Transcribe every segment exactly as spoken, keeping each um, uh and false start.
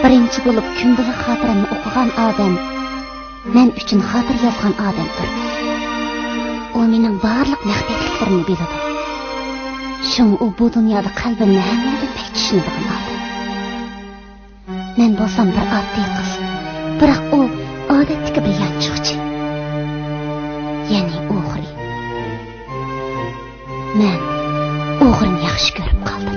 بىرىنچى بولۇپ كۈندىلىك خاتىرەمنى ئوقۇغان ئادەم مەن ئۈچۈن خاتىرە يازغان ئادەمدۇر. ئۇ مېنىڭ بارلىق مەخپىيەتلىكلىرىمنى بىلىدۇ. شۇڭا ئۇ بۇ دۇنيادا قەلبىمنى ھەممىدىن بەك چۈشىنىدىغان ئادەم. مەن بولسام بىر ئاددىي قىز، بىراق ئۇ ئادەتتىكى بىر يانچۇقچى. يەنى ئوغرى. مەن ئوغرىنى ياخشى كۆرۈپ قالدىم.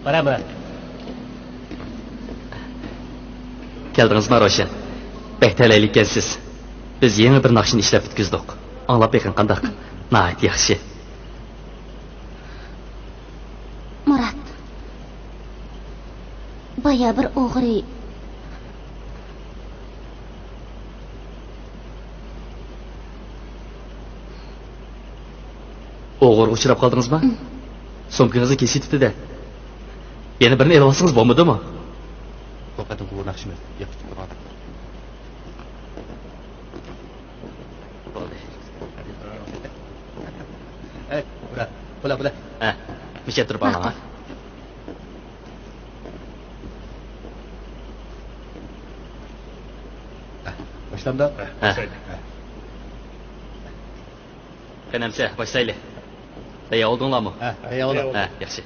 بارا، بارا. كەلدىڭىزما، روشەن؟ بەك تەلەيلىك ئىكەنسىز. بىز يېڭى بىر ناخشىنى ئىشلەپ پۈتكۈزدۇق. ئاڭلاپ بېقىڭ، قانداق؟ ناھايىتى ياخشى. مۇرات، بايا بىر ئوغرى. ئوغرىغا ئۇچراپ قالدىڭىزما؟ ئىم. سومكىڭىزنى كېسىۋېتىپتۇ-دە. يەنە بىرنى ئېلىۋالسىڭىز بولمىدىمۇ؟ بۇ قېتىمقى بۇ ناخشىمىز ياخشى تۇتۇلغان. بولدى. ئەي، بۇرا، بۇلا، بۇلا. ھە، مىشەپ تۇرۇپ ئاڭلاڭ، ھە. ھە، باشلامدۇ؟ ھە. ھە. قېنى ئەمسە، باشلايلى. تەييار بولدۇڭلارمۇ؟ ھە، تەييار بولدۇق. ھە، ياخشى.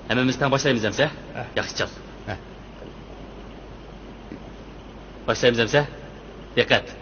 ھەممىمىز تەڭ باشلايمىز ئەمسە؟ ھە. ياخشى چال. ھە. باشلايمىز ئەمسە؟ دىققەت.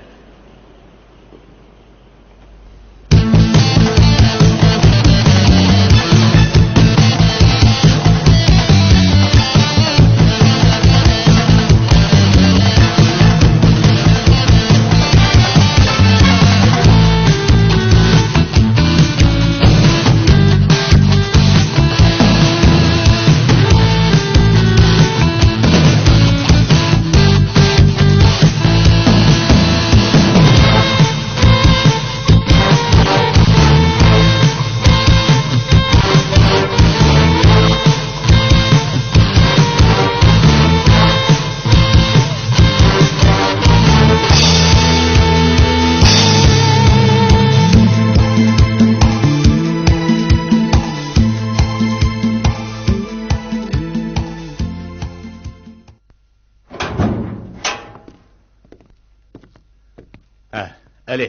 ھە، ئەلى.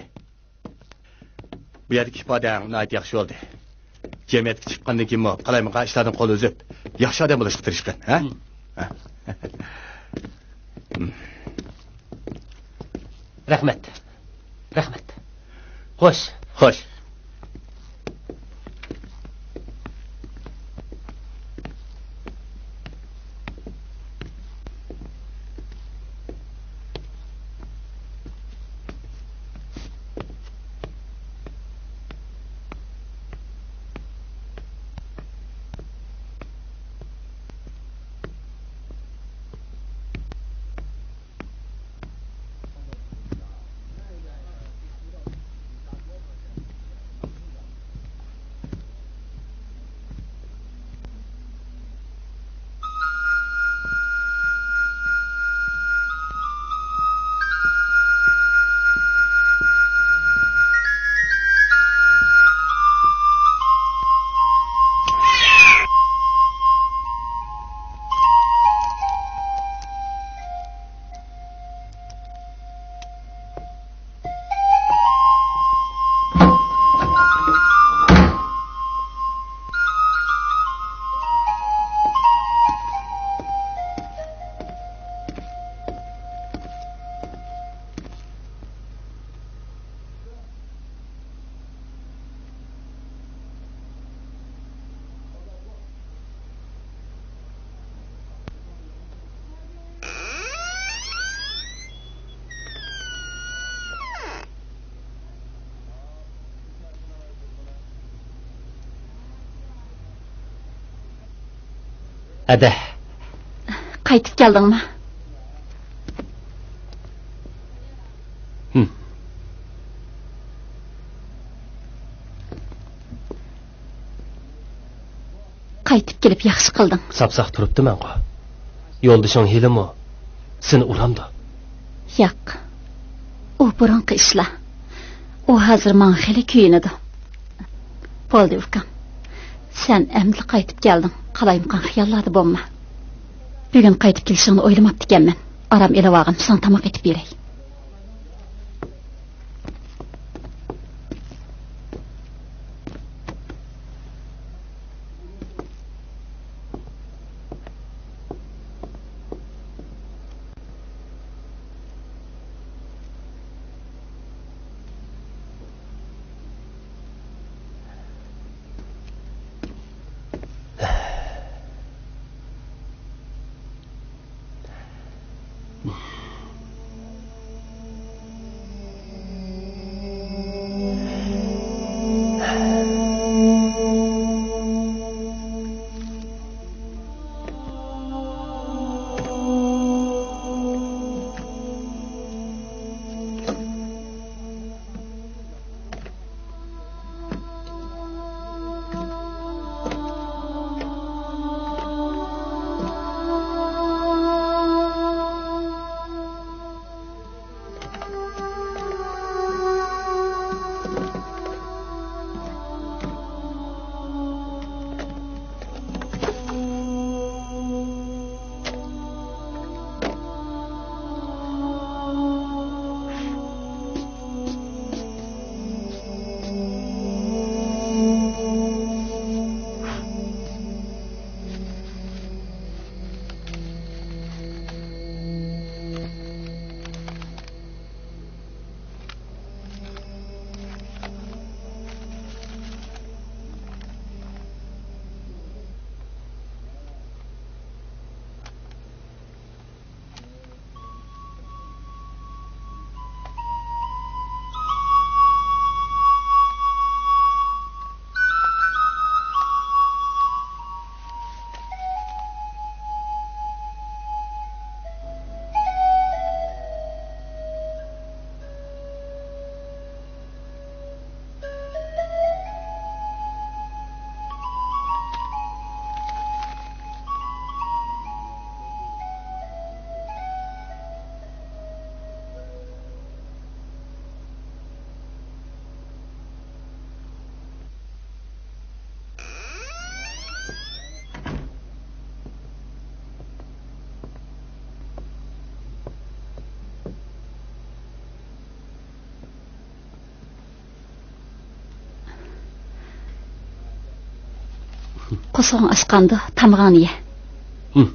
بۇ يەردىكى ئىپادەڭ ناھايىتى ياخشى بولدى. جەمئىيەتكە چىققاندىن كېيىنمۇ قالايمىقان ئىشلاردىن قول ئۈزۈپ، ياخشى ئادەم بولۇشقا تىرىشقىن، ھە؟ ھە. رەھمەت. رەھمەت. خوش. خوش. ھەدە. قايتىپ كەلدىڭمۇ؟ ھىم. قايتىپ كېلىپ ياخشى قىلدىڭ. ساپساق تۇرۇپتىمەنغۇ. يولدىشىڭ ھېلىمۇ سېنى ئۇرامدۇ؟ ياق. ئۇ بۇرۇنقى ئىشلار. ئۇ ھازىر ماڭا خېلى كۆيۈنىدۇ. بولدى، ئۇكام. سەن ئەمدىلا قايتىپ كەلدىڭ. قالايمىقان خىياللاردا بولما. بۈگۈن قايتىپ كېلىشىڭنى ئويلىماپتىكەنمەن. ئارام ئېلىۋالغىن، ساڭا تاماق ئېتىپ بېرەي. قورسىقىڭ ئاچقاندۇ، تامىقىڭنى يە. ھىم.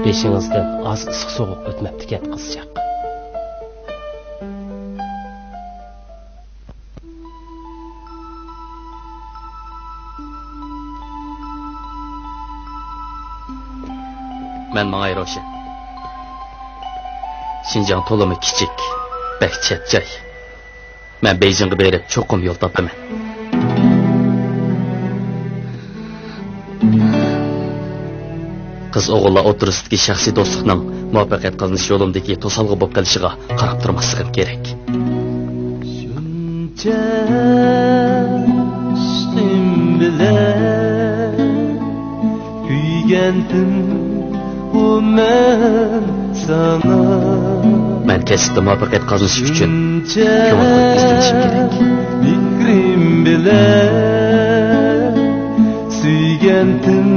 بېشىڭىزدىن ئاز ئىسسىق سوغۇق ئۆتمەپتىكەن، قىزچاق. مەن ماڭاي، روشەن. شىنجاڭ تولىمۇ كىچىك، بەك چەت جاي. مەن بېيجىڭغا بېرىپ چوقۇم يول تاپىمەن. قىز ئوغۇللار ئوتتۇرىسىدىكى شەخسىي دوستلۇقنىڭ مۇۋەپپەقىيەت قازىنىش يولۇمدىكى توسالغۇ بولۇپ قېلىشىغا قاراپ تۇرماسلىقىم كېرەك. شۇنچە ئىشقىم بىلەن كۆيگەنتىم ئۇ مەن ساڭا. مەن كەسىپتە مۇۋەپپەقىيەت قازىنىش ئۈچۈن كۆڭۈل قويۇپ ئىزدىنىشىم كېرەك. مېھرىم بىلەن سۆيگەنتىم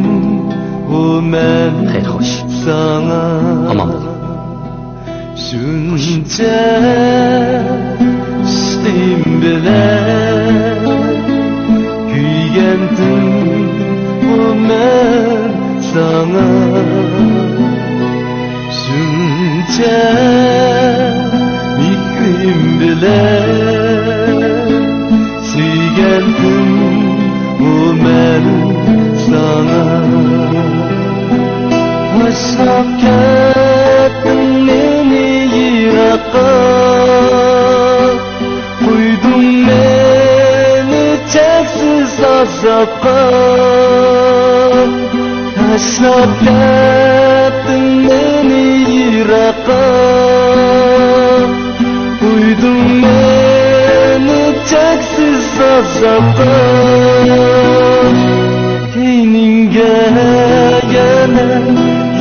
ئۇ مەن خەير، خوش. ساڭا. ئامان بولۇڭ. شۇنچە ئىشقىم بىلەن كۆيگەنتىم ئۇ مەن ساڭا. شۇنچە مېھرىم بىلەن سۆيگەنتىم ئۇ مەن ساڭا. تاشلاپ كەتتىڭ مېنى يىراققا، قويدۇڭ مېنى چەكسىز ئازابقا. تاشلاپ كەتتىڭ مېنى يىراققا، قويدۇڭ مېنى چەكسىز ئازابقا. كەينىڭگە يەنە،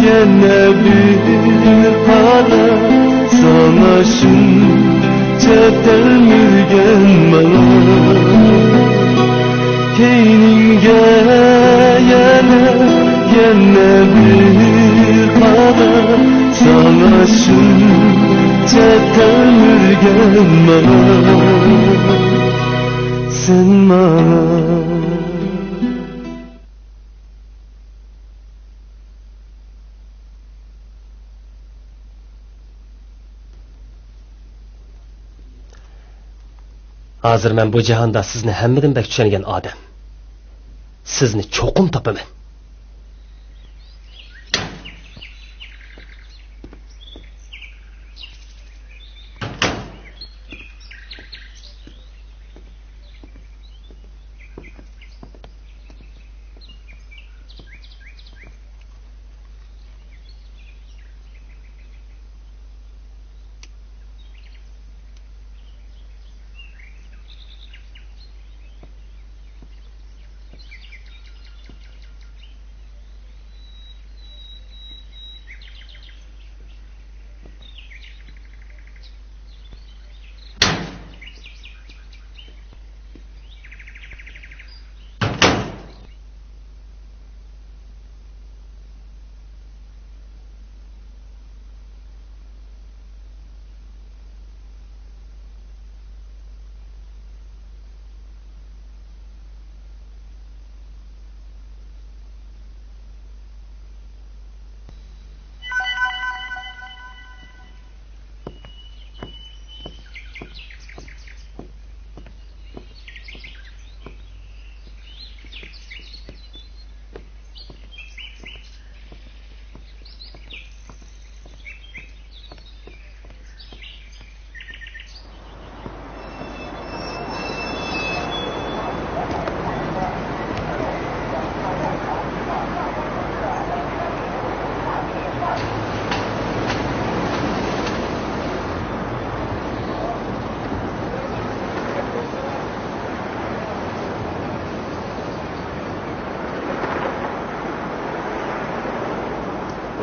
يەنە بىر قارا، ساڭا شۇنچە تەلمۈرگەن ماڭا. كەينىڭگە يەنە، يەنە بىر قارا، ساڭا شۇنچە تەلمۈرگەن ماڭا. سەن ماڭا. ھازىر مەن بۇ جاھاندا سىزنى ھەممىدىن بەك چۈشەنگەن ئادەم. سىزنى چوقۇم تاپىمەن.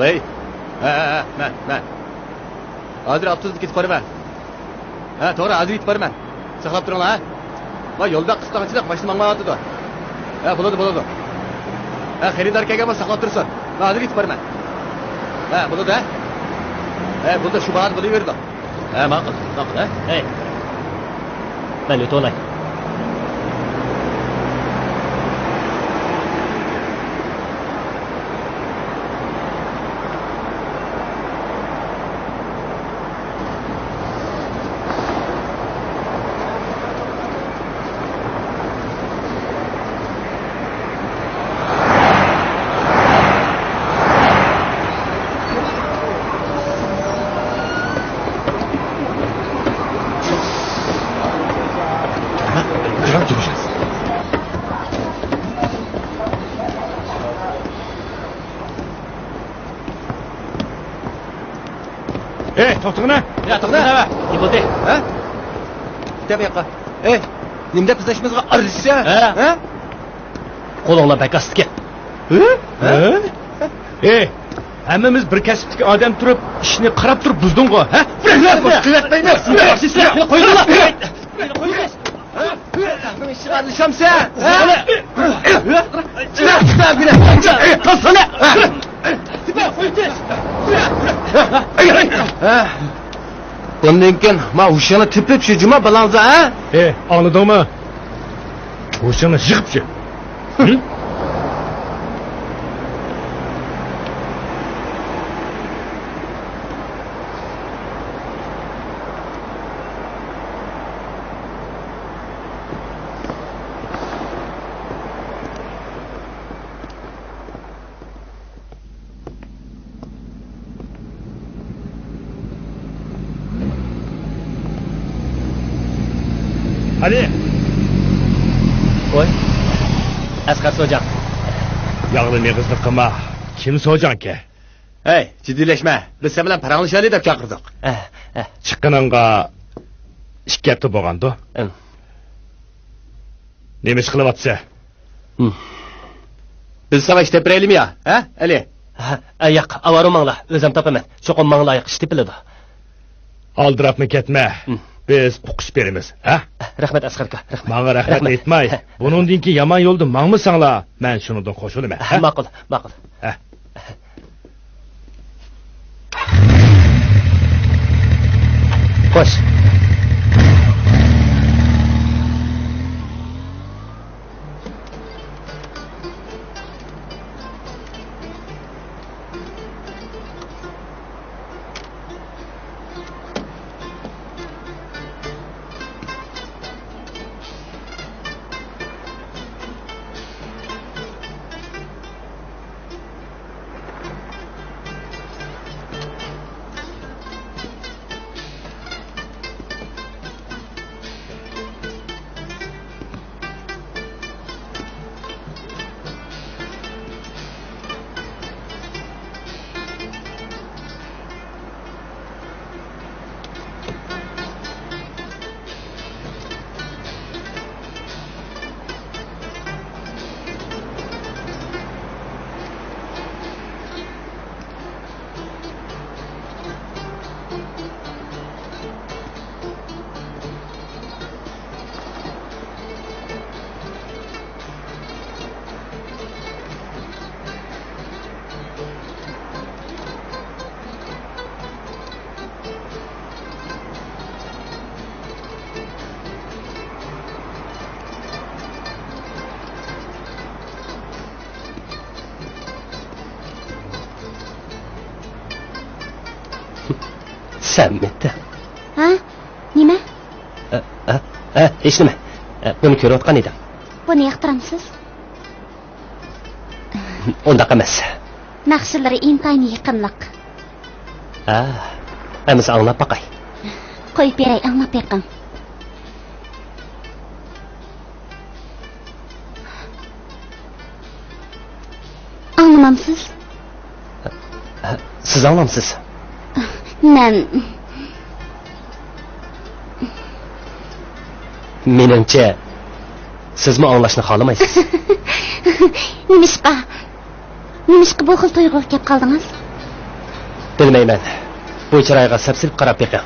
ۋەي. ھە، ھە، ھە، مەن، مەن. ھازىر ئاپتوبۇستا كېتىپ بارىمەن. ھە، توغرا، ھازىر يېتىپ بارىمەن. ساقلاپ تۇرۇڭلار، ھە. ۋاي، يولدا قىستاڭچىلىق ماشىنا ماڭمايۋاتىدۇ. ھە، بولىدۇ، بولىدۇ. ھە، خېرىدار كەلگەن بولسا ساقلاپ تۇرسۇن. مەن ھازىر يېتىپ بارىمەن. ھە، بولىدۇ، ھە. ھە، بولدى، شۇ باھادا بولۇۋېرىدۇ. ھە، ماقۇل، ماقۇل، ھە. ھەي. مەن ئۆتۈۋالاي. ئەي، توختىغىنا! يا، توختا! نېمە بولدى؟ ھە؟ كېتە بۇ ياققا. ئەي، نېمە دەپ بىز ئىشىمىزغا ئارىلىشىسەن؟ ھە؟ ھە؟ قولۇڭلار بەك ئاستىكەن. ھە؟ ھە؟ ئەي، ھەممىمىز بىر كەسىپتىكى ئادەم تۇرۇپ، ئىشنى قاراپ تۇرۇپ بۇزدۇڭغۇ، ھە؟ بىرەر بوش قىلىۋەتمەيمىز. قويۇڭلار! قويۇڭلار! ئىشىغا ئارىلىشامسەن؟ ھە؟ بۇندىن كېيىن ما ھوشۇڭنى تېپىپ شۇ جۇما بالاڭزا، ھە؟ ئەي، ئاڭلىدىڭمۇ؟ ھوشۇڭنى يىغىپ شۇ. ھە؟ ئەلى! ۋاي، ئەسقەر سوجاڭ. ياغلىق مېغىزلىق قىلما. كىم سوجاڭكى؟ ھەي، جىددىيلەشمە. بىز سەن بىلەن پاراڭلىشايلى دەپ چاقىردۇق. ئە، ئە. چىققىنىڭغا ئىككى ھەپتە بولغاندۇ. ئىم. نېمە ئىش قىلىۋاتىسەن؟ ھىم. بىز ساڭا ئىش تېپىپ بېرەيلىمۇ يا، ھە، ئەلى؟ ھە، ئە، ياق، ئاۋارە بولماڭلار، ئۆزۈم تاپىمەن. چوقۇم ماڭا لايىق ئىش تېپىلىدۇ. ئالدىراپمۇ كەتمە. ھىم. بىز ئۇقۇش بېرىمىز، ھە؟ رەھمەت، ئەسقەر ئاكا، رەھمەت. ماڭا رەھمەت ئېيتماي. بۇنىڭدىن كېيىن يامان يولدا ماڭمىساڭلار، مەن شۇنىڭدىن خوش بولىمەن، ھە؟ ماقۇل، ماقۇل. ھە. خوش. سەنمىتى؟ ھە؟ نېمە؟ ئە، ئە، ئە، ھېچنېمە. ئە، بۇنى كۆرۈۋاتقان ئىدىم. بۇنى ياقتۇرامسىز؟ ئۇنداق ئەمەس. ناخشىلىرى ئىنتايىن يېقىملىق. ھە، ئەمىسە ئاڭلاپ باقاي. قويۇپ بېرەي، ئاڭلاپ بېقىڭ. ئاڭلىمامسىز؟ ھە، سىز ئاڭلامسىز؟ مەن. مېنىڭچە، سىزمۇ ئاڭلاشنى خالىمايسىز. نېمىشقا؟ نېمىشقا بۇ خىل تۇيغۇغا كەپ قالدىڭىز؟ بىلمەيمەن. بۇ چىرايغا سەپسېلىپ قاراپ بېقىڭ.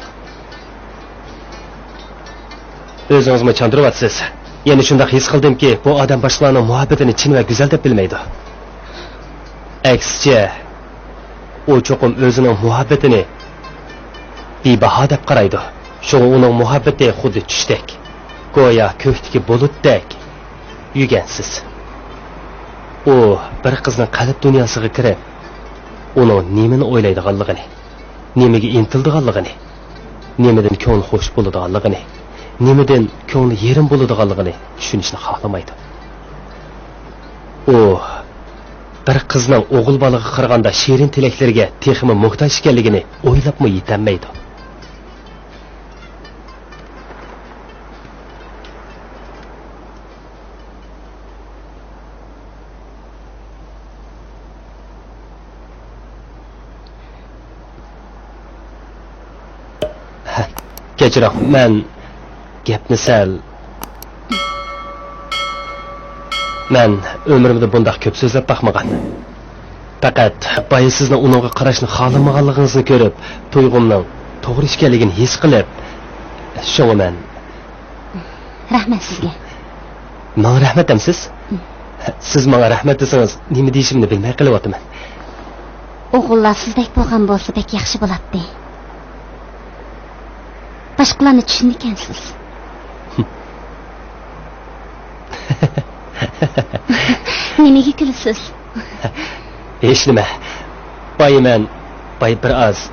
ئۆزىڭىزمۇ چاندۇرۇۋاتىسىز. يەنە شۇنداق ھېس قىلدىمكى، بۇ ئادەم باشقىلارنىڭ مۇھەببىتىنى چىن ۋە گۈزەل دەپ بىلمەيدۇ. ئەكسىچە، ئۇ چوقۇم ئۆزىنىڭ مۇھەببىتىنى بىباھا دەپ قارايدۇ. شۇڭا ئۇنىڭ مۇھەببىتى خۇددى چۈشتەك، گويا كۆكتىكى بۇلۇتتەك يۈگەنسىز. ئۇ بىر قىزنىڭ قەلب دۇنياسىغا كىرىپ، ئۇنىڭ نېمىنى ئويلايدىغانلىقىنى، نېمىگە ئىنتىلىدىغانلىقىنى، نېمىدىن كۆڭلى خوش بولىدىغانلىقىنى، نېمىدىن كۆڭلى يېرىم بولىدىغانلىقىنى چۈشىنىشنى خالىمايدۇ. ئۇ بىر قىزنىڭ ئوغۇل بالىغا قارىغاندا شېرىن تىلەكلىرىگە تېخىمۇ موھتاج ئىكەنلىكىنى ئويلاپمۇ يېتەلمەيدۇ. كەچۈرۈڭ، مەن گەپنى سەل، مەن ئۆمرۈمدە بۇنداق كۆپ سۆزلەپ باقمىغان. پەقەت بايا سىزنىڭ ئۇنىڭغا قاراشنى خالىمىغانلىقىڭىزنى كۆرۈپ، تۇيغۇمنىڭ توغرا ئىكەنلىكىنى ھېس قىلىپ، شۇڭا مەن. رەھمەت سىزگە. ماڭا رەھمەت دەمسىز؟ سىز ماڭا رەھمەت دېسىڭىز، نېمە دېيىشىمنى بىلمەي قېلىۋاتىمەن. ئوغۇللار سىزدەك بولغان بولسا بەك ياخشى بولاتتى. باشقىلارنى چۈشىنىدىكەنسىز. نېمىگە كۈلىسىز؟ ھېچنېمە. بايا مەن، بايا بىر ئاز.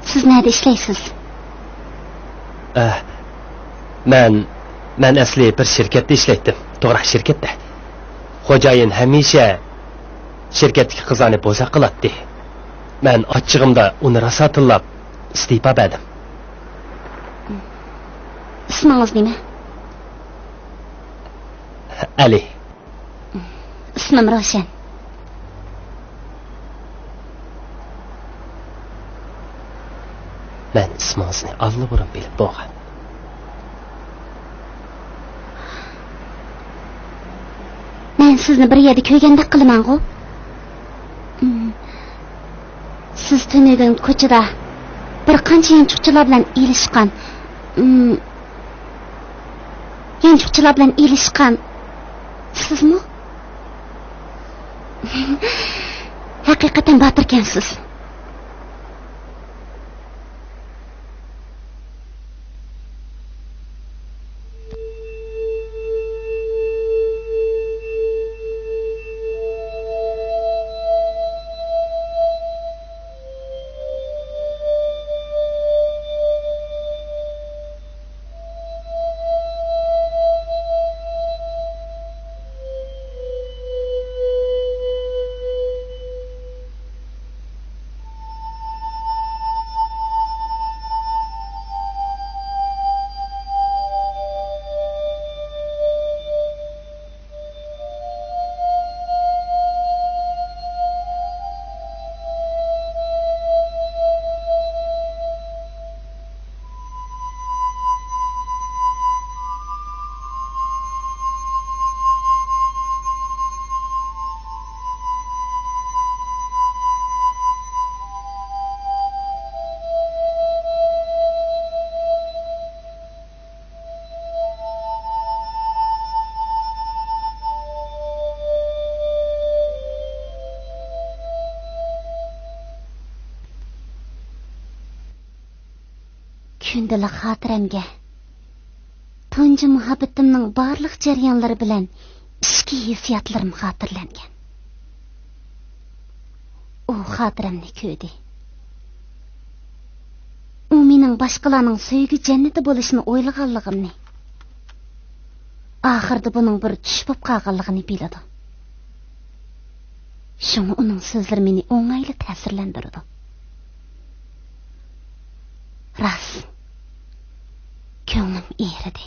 سىز نەدە ئىشلەيسىز؟ ئە، مەن، مەن ئەسلى بىر شىركەتتە ئىشلەيتتىم. توغرا، شىركەتتە. خوجايىن ھەمىشە شىركەتتىكى قىزلارنى بوزەك قىلاتتى. مەن ئاچچىقىمدا ئۇنى راسا تىللاپ، ئىستېپا بەردىم. ئىسمىڭىز نېمە؟ ئەلى. ئىسمىم روشەن. مەن ئىسمىڭىزنى ئاللىبۇرۇن بىلىپ بولغان. مەن سىزنى بىر يەردە كۆرگەندەك قىلىمەنغۇ؟ ئىم، سىز تۈنۈگۈن كوچىدا بىر قانچە يانچۇقچىلار بىلەن ئېلىشقان، ئىم، يانچۇقچىلار بىلەن ئېلىشقان سىزمۇ؟ ھەقىقەتەن باتۇركەنسىز. كۈندىلىك خاتىرەمگە تۇنجى مۇھەببىتىمنىڭ بارلىق جەريانلىرى بىلەن ئىچكى ھېسسىياتلىرىم خاتىرىلەنگەن. ئۇ خاتىرەمنى كۆردى. ئۇ مېنىڭ باشقىلارنىڭ سۆيگۈ جەننىتى بولۇشىنى ئويلىغانلىقىمنى، ئاخىرىدا بۇنىڭ بىر چۈش بولۇپ قالغانلىقىنى بىلىدۇ. شۇڭا ئۇنىڭ سۆزلىرى مېنى ئوڭايلا تەسىرلەندۈرىدۇ. راست، كۆڭلۈم ئېرىدى.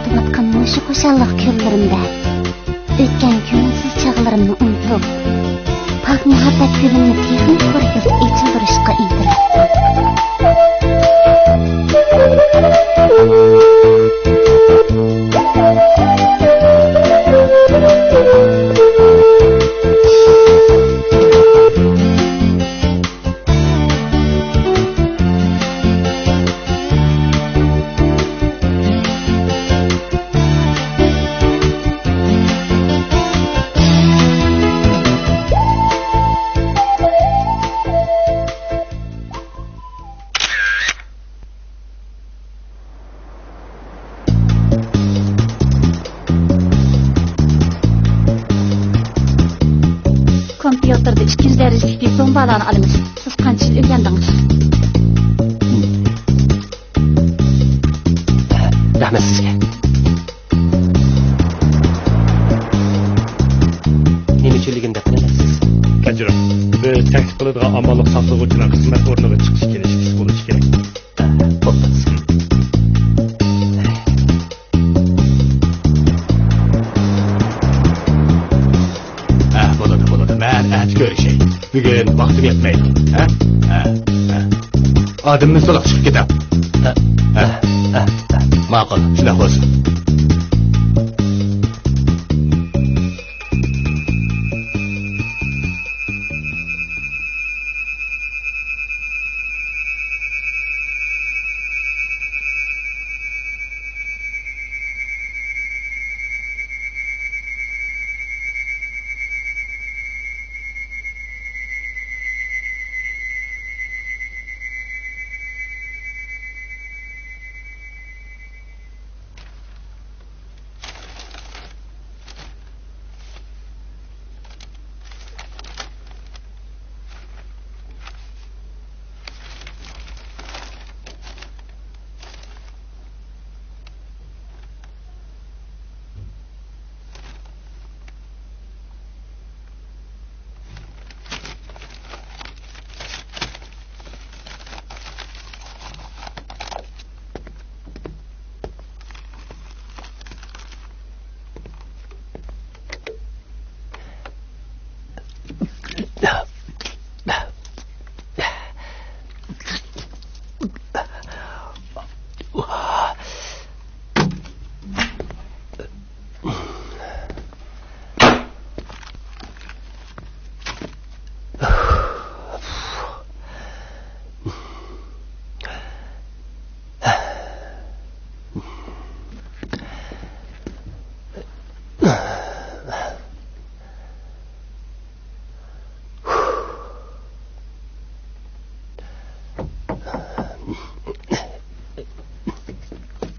ئۆتۈۋاتقان مۇشۇ خۇشاللىق كۈنلىرىمدە ئۆتكەن كۆڭۈلسىز چاغلىرىمنى ئۇنتۇپ، پاك مۇھەببەت گۈلۈمنى تېخىمۇ كۆركەزلىك ئېچىلدۇرۇشقا ئىنتىلىمەن. كومپيۇتېردا ئىككىنچى دەرىجىلىك دىپلوم بالانى ئالىمىز. سىز قانچە يىل ئۆگەندىڭىز؟ رەھمەت سىزگە. نېمە ئۈچۈنلۈكىنى دەپ قىلىمەن سىز؟ كەچۈرۈڭ. بىز تەكلىپ قىلىدىغان ئامانلىق ساقلىغۇچىنىڭ خىزمەت ئورنىغا چىقىش كېلىشكىسى بولۇشى كېرەك. بولدى. ھە، بولىدۇ، بولىدۇ. مەن ئەتە كۆرۈشەي. بۈگۈن ۋاقتىم يەتمەيدۇ. ھە؟ ھە، ھە. ئادىمىمىز تولۇق، چىقىپ كېتىڭ. ھە، ھە، ھە، ھە. ماقۇل، شۇنداق بولسۇن.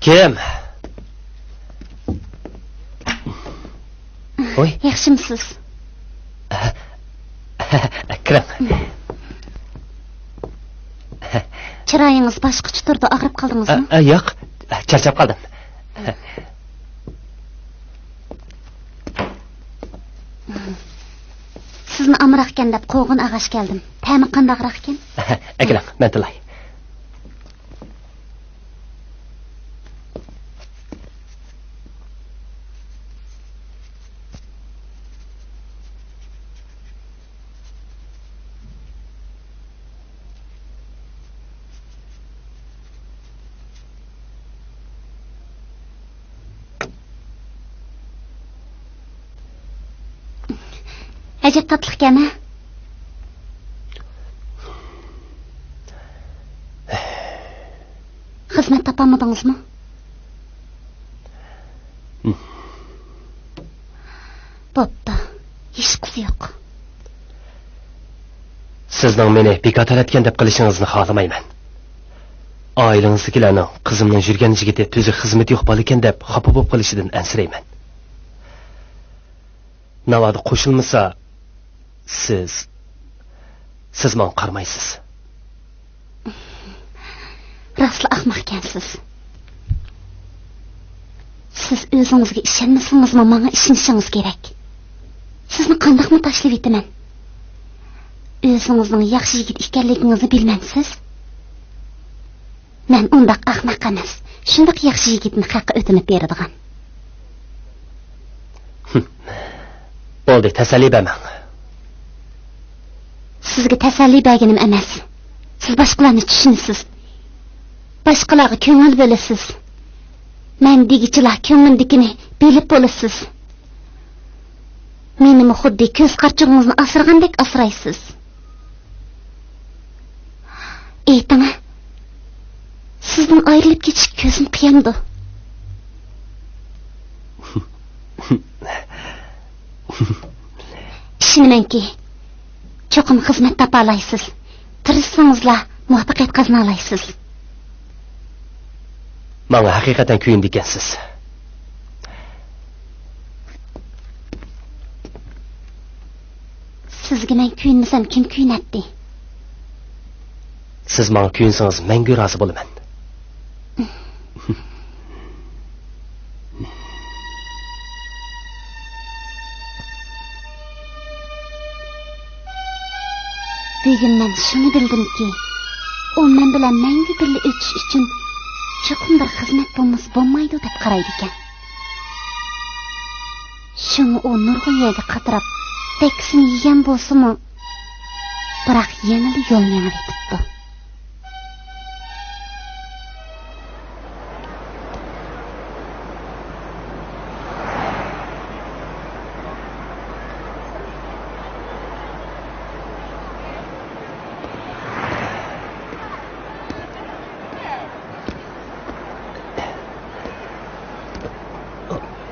كىم؟ ۋوي. ياخشىمسىز؟ كىرىڭ. چىرايىڭىز باشقىچە تۇرىدۇ، ئاغرىپ قالدىڭىزمۇ؟ ئە، ئە، ياق، چارچاپ قالدىم. سىزنى ئامراقكەن دەپ قوغۇن ئاغاچ كەلدىم. تەمى قانداقراقكەن؟ ئەكېلىڭ، مەن تىلاي. ئەجەب تاتلىقكەن، ھە؟ خىزمەت تاپالمىدىڭىزمۇ؟ بوپتۇ، ھېچقىسى يوق. سىزنىڭ مېنى بىكار تەلەتكەن دەپ قىلىشىڭىزنى خالىمايمەن. ئائىلىڭىزدىكىلەرنىڭ قىزىمنىڭ يۈرگەن يىگىتى تۈزۈك خىزمىتى يوق بالىكەن دەپ خاپا بولۇپ قېلىشىدىن ئەنسىرەيمەن. ناۋادا قوشۇلمىسا، سىز، سىز ماڭا قارىمايسىز. راستلا ئەخمەقكەنسىز. سىز ئۆزىڭىزگە ئىشەنمىسىڭىزمۇ، ماڭا ئىشىنىشىڭىز كېرەك. سىزنى قانداقمۇ تاشلىۋېتىمەن؟ ئۆزىڭىزنىڭ ياخشى يىگىت ئىكەنلىكىڭىزنى بىلمەمسىز؟ مەن ئۇنداق ئەخمەق ئەمەس. شۇنداق ياخشى يىگىتنى خەققە ئۆتۈنۈپ بېرىدىغان. بولدى، تەسەللى بەرمەڭ. سىزگە تەسەللى بەرگىنىم ئەمەس. سىز باشقىلارنى چۈشىنىسىز. باشقىلارغا كۆڭۈل بۆلىسىز. مەن دېگۈچىلا كۆڭلۈمدىكىنى بىلىپ بولىسىز. مېنىمۇ خۇددى كۆز قارىچۇغىڭىزنى ئاسرىغاندەك ئاسرايسىز. ئېيتىڭە، سىزدىن ئايرىلىپ كېتىشكە كۆزۈم قىيامدۇ؟ ئىشىنىمەنكى، چوقۇم خىزمەت تاپالايسىز. تىرىشسىڭىزلا، مۇۋەپپەقىيەت قازىنالايسىز. ماڭا ھەقىقەتەن كۆيۈنىدىكەنسىز. سىزگە مەن كۆيۈنمىسەم، كىم كۆيۈنەتتى؟ سىز ماڭا كۆيۈنسىڭىز، مەڭگۈ رازى بولىمەن. بۈگۈن مەن شۇنى بىلدىمكى، ئۇ مەن بىلەن مەڭگۈ بىللە ئۆتۈش ئۈچۈن چوقۇم بىر خىزمەت بولمىسا بولمايدۇ دەپ قارايدىكەن. شۇڭا ئۇ نۇرغۇن يەرگە قاتراپ، دەككىسىنى يېگەن بولسىمۇ، بىراق يەنىلا يول مېڭىۋېتىپتۇ.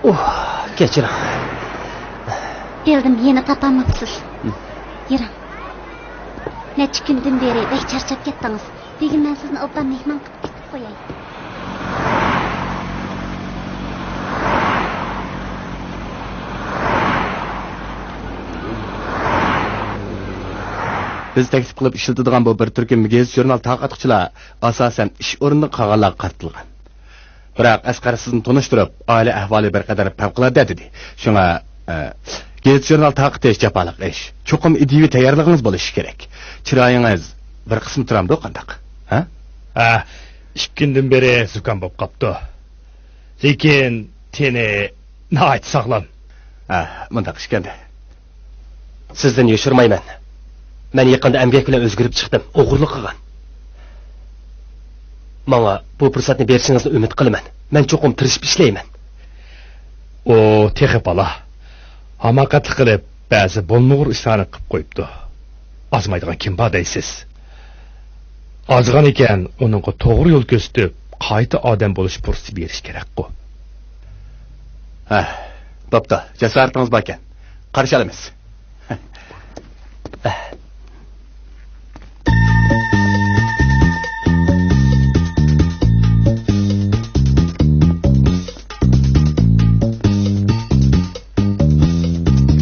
ئۇھ، كەچۈرۈڭ. بىلدىم، يەنە تاپالماپسىز. ھىم. يۈرۈڭ. نەچچە كۈندىن بېرى بەك چارچاپ كەتتىڭىز. بۈگۈن مەن سىزنى ئوبدان مېھمان قىلىپ كېتىپ قوياي. بىز تەكلىپ قىلىپ ئىشلىتىدىغان بۇ بىر تۈركۈم گېزىت-ژۇرنال تارقاتقۇچىلار ئاساسەن ئىش ئورنىدا قالغانلارغا قارىتىلغان. بىراق ئەسقەر سىزنى تونۇشتۇرۇپ، ئائىلە ئەھۋالى بىر قەدەر پەۋقۇلئاددە دېدى. شۇڭا، ئە، گېزىت-ژۇرنال تارقىتىش جاپالىق ئىش. چوقۇم ئىدىيىۋى تەييارلىقىڭىز بولۇشى كېرەك. چىرايىڭىز بىر قىسما تۇرامدۇ قانداق؟ ھە؟ ھە، ئىككى كۈندىن بېرى زۇكام بولۇپ قاپتۇ. لېكىن تېنى ناھايىتى ساغلام. ھە، مۇنداق ئىكەن-دە. سىزدىن يوشۇرمايمەن. مەن يېقىندا ئەمگەك بىلەن ئۆزگىرىپ چىقتىم، ئوغرىلىق قىلغان. ماڭا بۇ پۇرسەتنى بېرىشىڭىزنى ئۈمىد قىلىمەن. مەن چوقۇم تىرىشىپ ئىشلەيمەن. ئۇ تېخى بالا. ھاماقەتلىك قىلىپ، بەزى بولمىغۇر ئىشلارنى قىلىپ قويۇپتۇ. ئازمايدىغان كىم بار دەيسىز؟ ئازغان ئىكەن، ئۇنىڭغا توغرا يول كۆرسىتىپ، قايتا ئادەم بولۇش پۇرسىتى بېرىش كېرەكقۇ. ھە، بوپتۇ، جاسارىتىڭىز باركەن. قارشى ئالىمىز.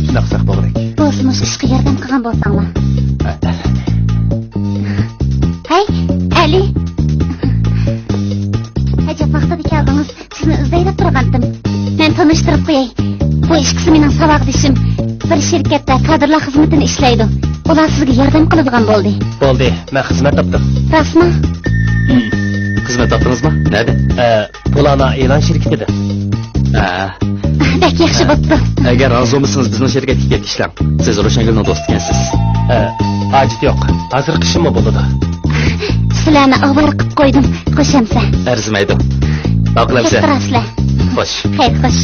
شۇنداق ساق بولغۇدەك. بولسا مۇشۇ ئىشقا ياردەم قىلغان بولساڭلار. ھەي، ئەلى! ئەجەب ۋاقتىدا كەلدىڭىز. سىزنى ئىزدەيلا تۇرغانتىم. مەن تونۇشتۇرۇپ قوياي. بۇ ئىككىسى مېنىڭ ساۋاقدىشىم. بىر شىركەتتە كادىرلار خىزمىتىنى ئىشلەيدۇ. ئۇلار سىزگە ياردەم قىلىدىغان بولدى. بولدى، مەن خىزمەت تاپتىم. راستمۇ؟ ھىم. خىزمەت تاپتىڭىزمۇ؟ نەدە؟ ئە، پۇلانا ئېلان شىركىتىدە. ھە. بەك ياخشى بوپتۇ. ئەگەر رازى بولمىسىڭىز، بىزنىڭ شىركەتكە كېلىپ ئىشلەڭ. سىز روشەنگۈلنىڭ دوستى ئىكەنسىز. ئە، ھاجىتى يوق. ھازىر قىشىممۇ بولىدۇ. سىلەرنى ئاۋارە قىلىپ قويدۇم. خوش ئەمىسە. ئەرزىمەيدۇ. ماقۇل ئەمىسە. كەتتىڭلار سىلەر. خوش. خەير، خوش.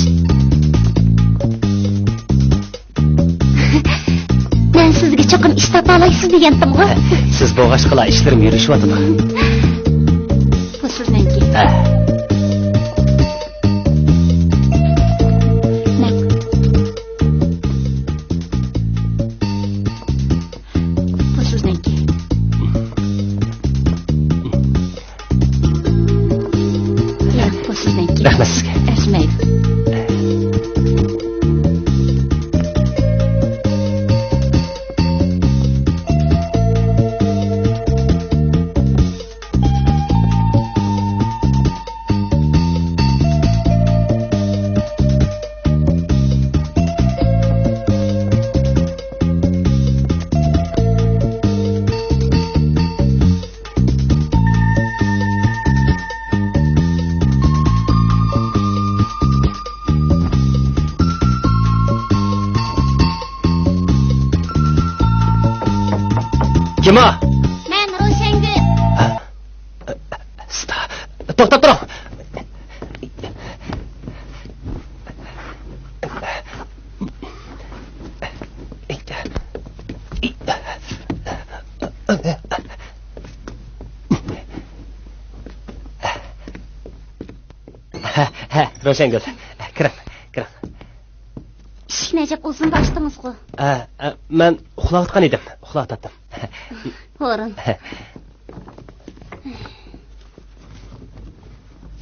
مەن سىزگە چوقۇم ئىش تاپالايسىز دېگەنتىمغۇ. سىز بولغاچقىلا ئىشلىرىم يۈرۈشۈۋاتىدۇ. بۇ سىزنىڭكى. ھە. مەن. بۇ سىزنىڭكى. ياق، بۇ سىزنىڭكى. رەھمەت سىزگە. ئەرزىمەيدۇ. ما؟ مەن روشەنگۈل. توختاپ تۇرۇڭ. ھە، ھە، روشەنگۈل. كىرىڭ، كىرىڭ. ئىشىكنى ئەجەب ئۇزۇندا ئاچتىڭىزغۇ؟ ھە، ھە، مەن ئۇخلاۋاتقان ئىدىم. ئۇخلاۋاتاتتىم. ھورۇن.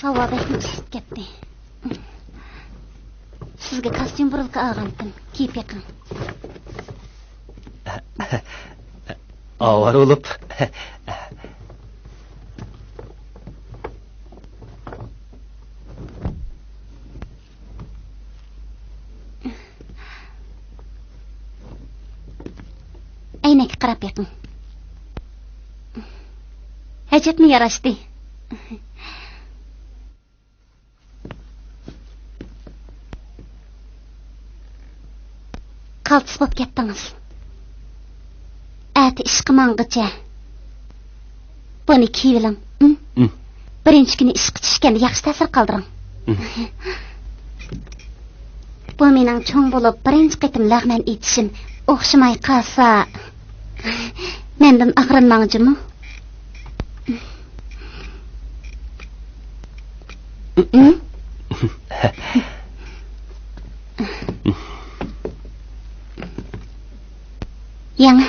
ھاۋا بەكمۇ ئىسسىپ كەتتى. سىزگە كاستيۇم بۇرۇلكا ئالغانتىم. كىيىپ بېقىڭ. ئاۋارە بولۇپ. ئەينەككە قاراپ بېقىڭ. ئەجەبمۇ ياراشتى. قالتىس بولۇپ كەتتىڭىز. ئەتە ئىشقا ماڭغىچە بۇنى كىيىۋېلىڭ. م؟ م. بىرىنچى كۈنى ئىشقا چۈشكەندە ياخشى تەسىر قالدۇرۇڭ. م. بۇ مېنىڭ چوڭ بولۇپ بىرىنچى قېتىم لەغمەن ئېيتىشىم. ئوخشىماي قالسا، مەندىن ئاغرىنماڭ جۇمۇ. م؟ يەڭ.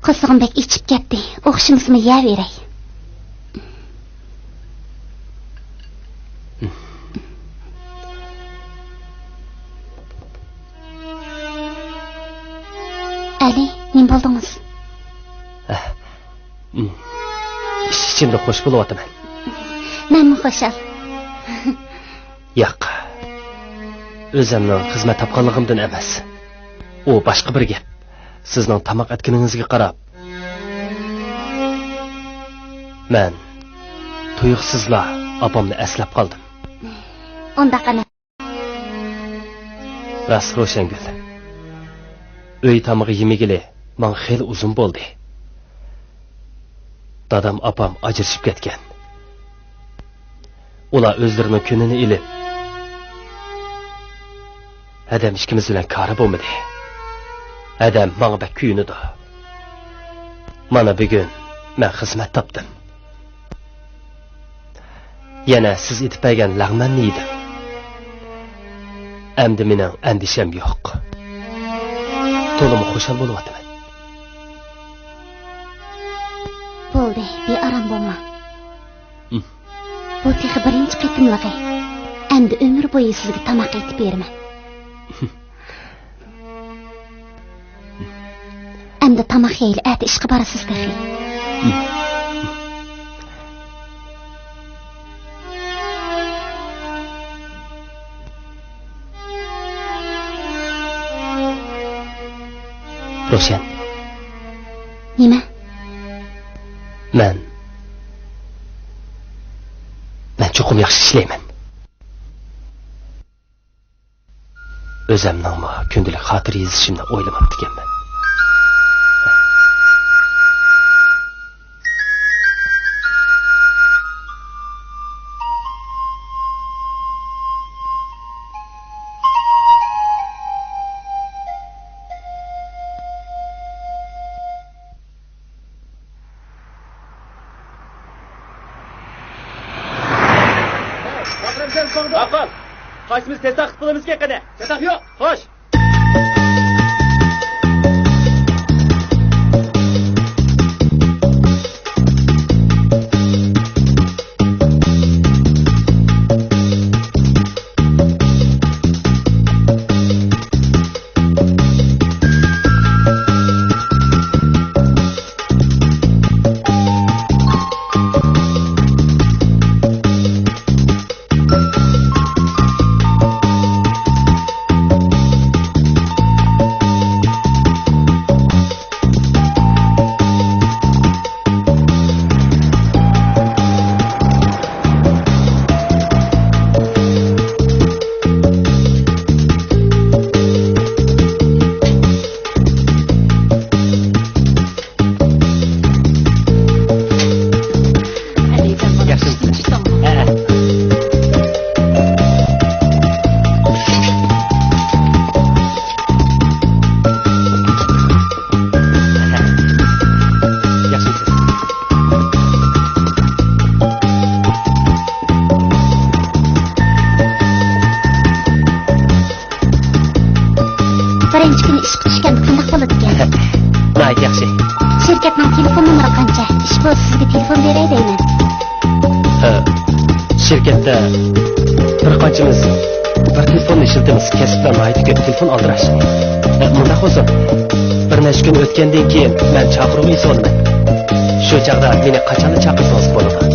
قورسىقىم بەك ئېچىپ كەتتى. ئوخشىمىسىمۇ يەۋېرەي. ئەلى، نېمە بولدىڭىز؟ ئىچ-ئىچىمدە خوش بولۇۋاتىمەن. مەنمۇ خۇشال. ياق. ئۆزۈمنىڭ خىزمەت تاپقانلىقىمدىن ئەمەس. ئۇ باشقا بىر گەپ. سىزنىڭ تاماق ئەتكىنىڭىزگە قاراپ، مەن تۇيۇقسىزلا ئاپامنى ئەسلەپ قالدىم. ئۇنداق ئەمەس. راست، روشەنگۈل. ئۆي تامىقى يېمىگىلى ماڭا خېلى ئۇزۇن بولدى. دادام، ئاپام ئاجرىشىپ كەتكەن. ئۇلار ئۆزلىرىنىڭ كۈنىنى ئېلىپ، ھەدەم ئىككىمىز بىلەن كارى بولمىدى. ھەدەم ماڭا بەك كۆيۈنىدۇ. مانا، بۈگۈن مەن خىزمەت تاپتىم. يەنە سىز ئېتىپ بەرگەن لەغمەننى يېدىم. ئەمدى مېنىڭ ئەندىشەم يوق. تولىمۇ خۇشال بولۇۋاتىمەن. بولدى، بىئارام بولما. ھىم. بۇ تېخى بىرىنچى قېتىملىقى. ئەمدى ئۆمۈر بويى سىزگە تاماق ئېتىپ بېرىمەن. ئەمدى تاماق يەيلى، ئەتە ئىشقا بارىسىز تېخى. روشەن. نېمە؟ مەن، مەن چوقۇم ياخشى ئىشلەيمەن. ئۆزەمنىڭمۇ كۈندىلىك خاتىرە يېزىشىمنى ئويلىماپتىكەنمەن. ئاقىل، قايسىمىز تېز تارقىتىپ بولىمىزكىن قېنى؟ تېز تارقىت يوق. خوش. ئىككىنچى كۈنى ئىشقا چۈشكەندە قانداق بولىدىكەن؟ ناھايىتى ياخشى. شىركەتنىڭ تېلېفون نومۇرى قانچە؟ ئىش بولسا سىزگە تېلېفون بېرەي دەيمەن. ئە، شىركەتتە بىر قانچىمىز بىر تېلېفوننى ئىشلىتىمىز. كەسىپلەر ناھايىتى كۆپ، تېلېفون ئالدىراش. ئە، مۇنداق بولسۇن، بىر نەچچە كۈن ئۆتكەندىن كېيىن مەن چاقىرغۇ يېزىۋالىمەن. شۇ چاغدا مېنى قاچانلا چاقىرسىڭىز بولىدۇ.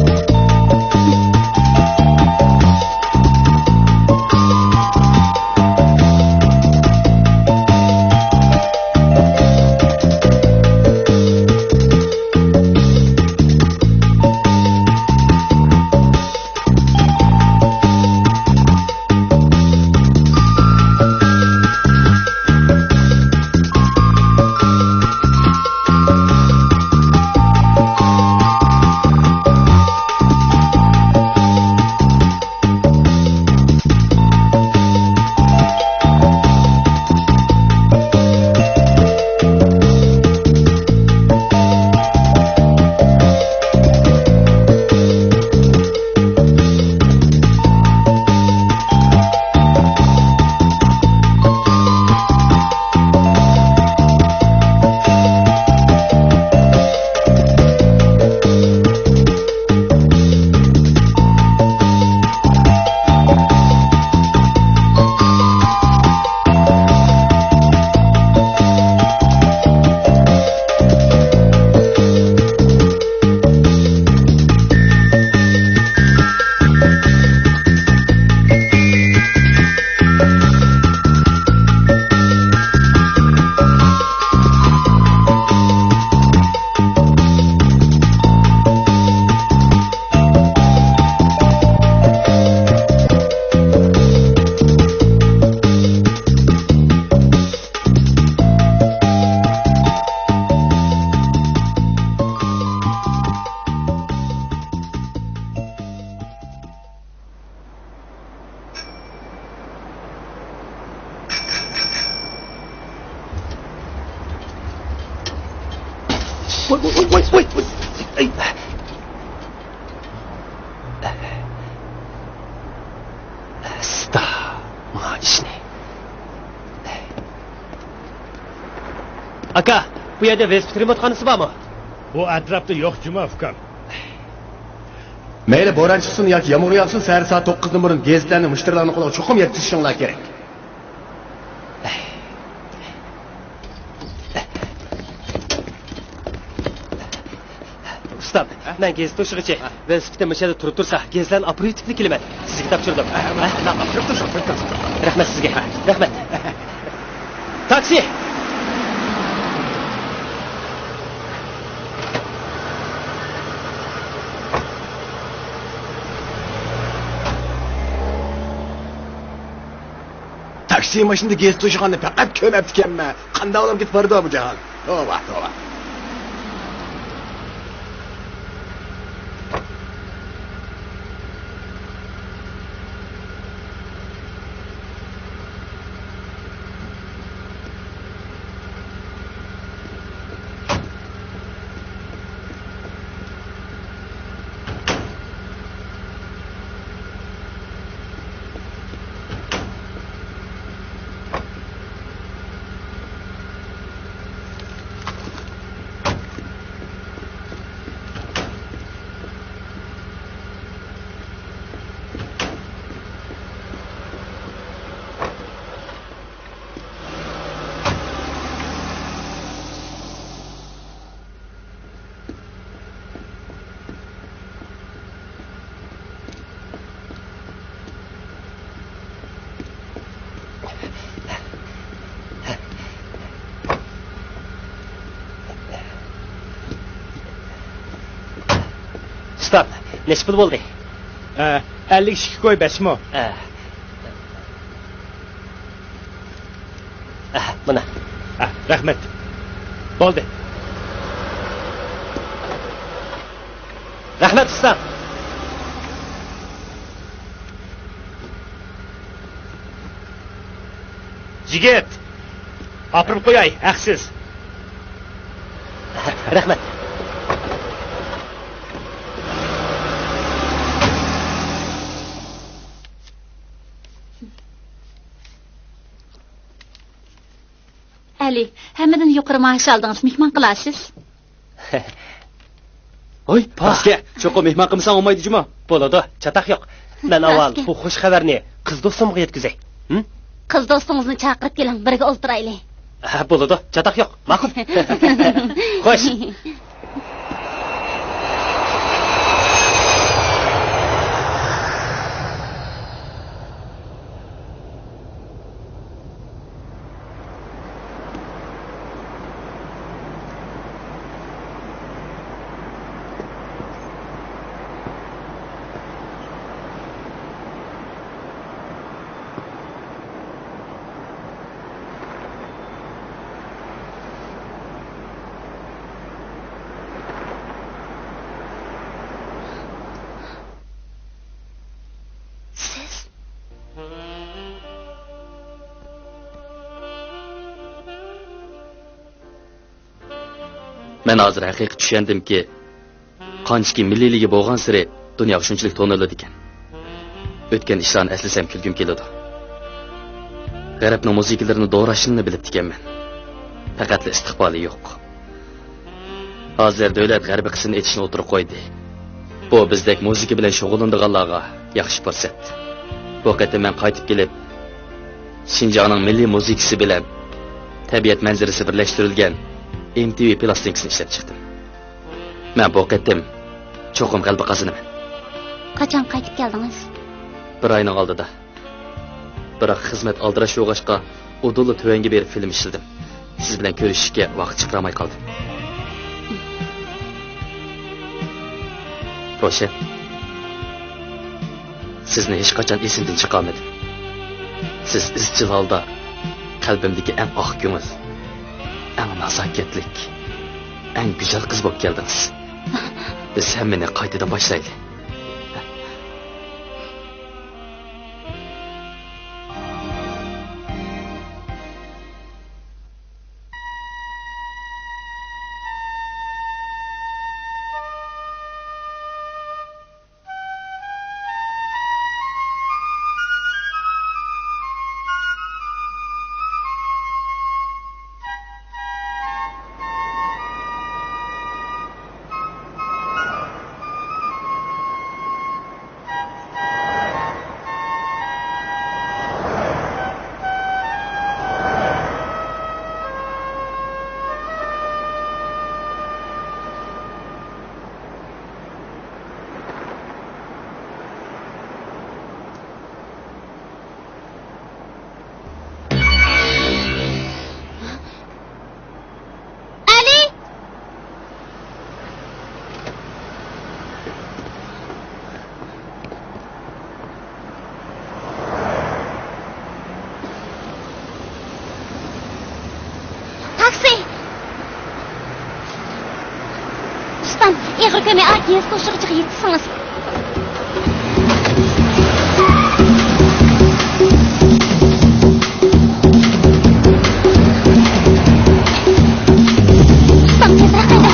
ۋاي، ۋاي، ۋاي، ۋاي، ۋاي، ۋاي. ئەي. ئۇستا، ما ئىشنى. ئاكا، بۇ يەردە ۋېلىسىپىت رېمونتخانىسى بارمۇ؟ بۇ ئەتراپتا يوق جۇمۇ، ئۇكام. مەيلى، بوران چىقسۇن ياكى يامغۇر ياغسۇن، سەھەر سائەت توققۇزدىن بۇرۇن گېزىتلەرنى مۇشتەرىلەرنىڭ قولىغا چوقۇم يەتكۈزۈشۈڭلار كېرەك. ئۇستام، ھە؟ مەن گېزىت توشۇغۇچى. ھە. ۋېلىسىپىتىم مۇشۇ يەردە تۇرۇپ تۇرسا، گېزىتلەرنى ئاپىرىۋېتىپلا كېلىمەن. سىزگە تاپشۇردۇم. ھە، ھە، ھە؟ تۇرۇپ تۇرسۇن، تۇرۇپ تۇرسۇن. رەھمەت سىزگە. ھە. رەھمەت. تاكسى! تاكسى ماشىنىدا گېزىت توشۇغاننى پەقەت كۆرمەپتىكەنمەن. قانداق بولۇپ كېتىپ بارىدۇ بۇ جاھان؟ توۋا، توۋا. ئۇستام، نەچچە پۇل بولدى؟ ئە، ئەللىك ئىككى كوي بەشمۇ؟ ئە. ئە، مانا. ئە، رەھمەت. بولدى. رەھمەت، ئۇستا. يىگىت، ئاپىرىپ قوياي، ھەقسىز. رەھمەت. ئەلى، ھەممىدىن يۇقىرى مائاش ئالدىڭىز، مېھمان قىلارسىز. ھوي، پاس. پاسكە، چوقۇم مېھمان قىلمىساڭ بولمايدۇ جۇمۇ. بولىدۇ، چاتاق يوق. مەن ئاۋۋال پاسكە. بۇ خۇش خەۋەرنى قىز دوستۇمغا يەتكۈزەي. ھىم؟ قىز دوستىڭىزنى چاقىرىپ كېلىڭ، بىرگە ئولتۇرايلى. ھە، بولىدۇ، چاتاق يوق. ماقۇل. خوش. سىز؟ مەن ھازىر ھەقىقىي چۈشەندىمكى، قانچىكى مىللىيلىكى بولغانسېرى دۇنياغا شۇنچىلىك تونۇلىدىكەن. ئۆتكەن ئىشلارنى ئەسلىسەم كۈلكۈم كېلىدۇ. غەربنىڭ مۇزىكىلىرىنى دوراشنىلا بىلىپتىكەنمەن. پەقەتلا ئىستىقبالى يوق. ھازىر دۆلەت غەربىي قىسىمنى ئېچىشنى ئوتتۇرىغا قويدى. بۇ بىزدەك مۇزىكا بىلەن شۇغۇللىنىدىغانلارغا ياخشى پۇرسەت. بۇ قېتىم مەن قايتىپ كېلىپ، شىنجاڭنىڭ مىللىي مۇزىكىسى بىلەن تەبىئەت مەنزىرىسى بىرلەشتۈرۈلگەن ئېم تى ۋى پىلاستىنكىسىنى ئىشلەپ چىقتىم. مەن بۇ قېتىم چوقۇم غەلىبە قازىنىمەن. قاچان قايتىپ كەلدىڭىز؟ بىر ئاينىڭ ئالدىدا. بىراق خىزمەت ئالدىراش بولغاچقا، ئۇدۇللا تۆۋەنگە بېرىپ فىلىم ئىشلىدىم. سىز بىلەن كۆرۈشۈشكە ۋاقىت چىقىرالماي قالدىم. روشەن، سىزنى ھېچقاچان ئېسىمدىن چىقارمىدىم. سىز ئىزچىل ھالدا قەلبىمدىكى ئەڭ ئاق كۆڭۈل، ئەڭ نازاكەتلىك، ئەڭ گۈزەل قىز بولۇپ كەلدىڭىز. بىز ھەممىنى قايتىدىن باشلايلى. ئەلى! تاكسى! ئۇستام، ئېغىر كۆرمەي ئاكىڭىز توشۇغۇچىغا يېتىشسىڭىز. ئۇستام، تېزرەك قىلىڭ.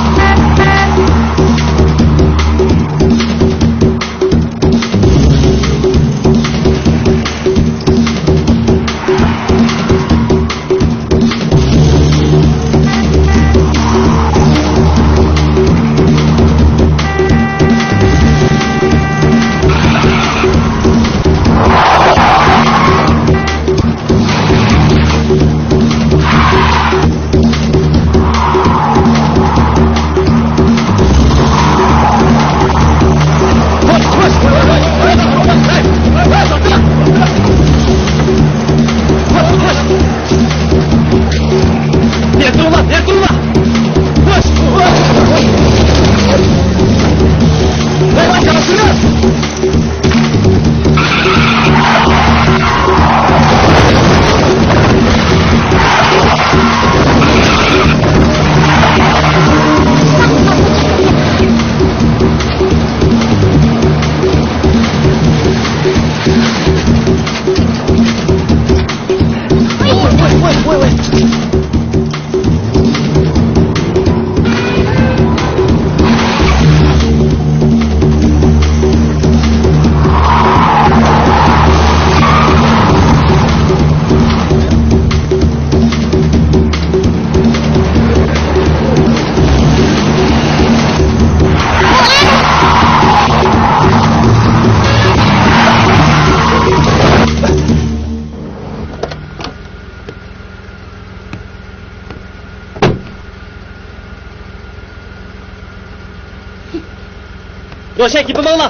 روشەن، گېپىمنى ئاڭلا.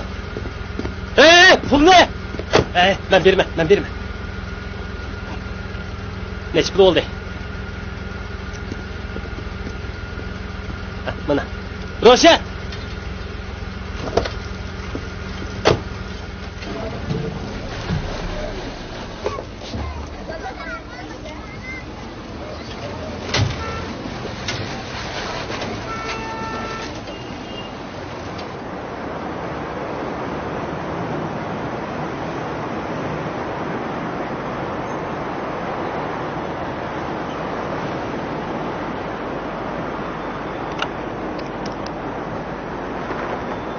ھەي، پۇلنى! ھەي، مەن بېرىمەن، مەن بېرىمەن. نەچچە پۇل بولدى؟ ھە، مانا. روشەن!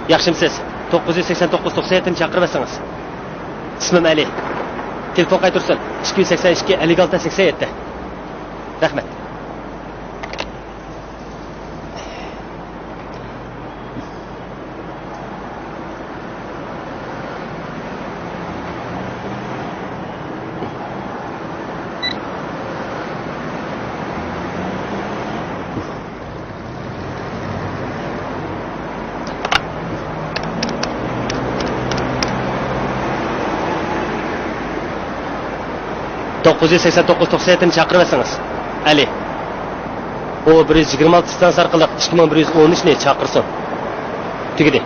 ياخشىمۇسىز؟ توققۇز يۈز سەكسەن توققۇز توقسەن يەتتىنى چاقىرىۋەتسىڭىز. ئىسمىم ئەلى. تېلېفون قايتۇرسۇن. ئىككى يۈز سەكسەن ئىككى، ئەللىك ئالتە، سەكسەن يەتتە. رەھمەت. توققۇز يۈز سەكسەن توققۇز توقسەن يەتتىنى چاقىرىۋەتسىڭىز. ئەلى. ئۇ بىر يۈز يىگىرمە ئالتە ئىستانسا ئارقىلىق ئىككى مىڭ بىر يۈز ئون ئۈچنى چاقىرسۇن. تۈگىدى.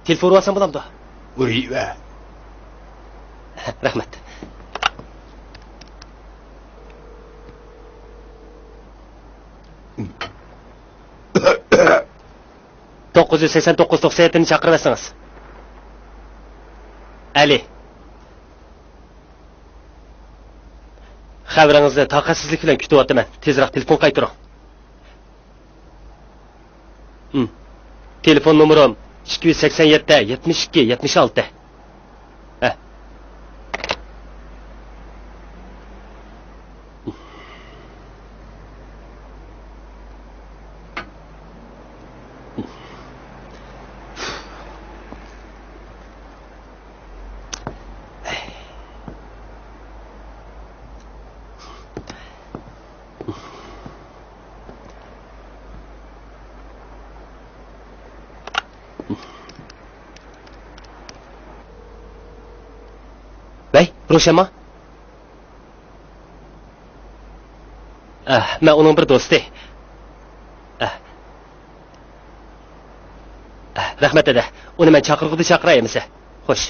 تېلېفون ئۇرۇۋالسام بولامدۇ؟ ئۇرۇۋەر. رەھمەت. توققۇز يۈز سەكسەن توققۇز توقسەن يەتتىنى چاقىرىۋەتسىڭىز. ئەلى. خەۋىرىڭىزنى تاقەتسىزلىك بىلەن كۈتۈۋاتىمەن. تېزراق تېلېفون قايتۇرۇڭ. ھىم. تېلېفون نومۇرۇم ئىككى يۈز سەكسەن يەتتە، يەتمىش ئىككى، يەتمىش ئالتە. ھە. ۋەي، روشەنما؟ ئە، مەن ئۇنىڭ بىر دوستى. ئە. ئە، رەھمەت، دەدە. ئۇنى مەن چاقىرغۇدا چاقىراي ئەمىسە. خوش.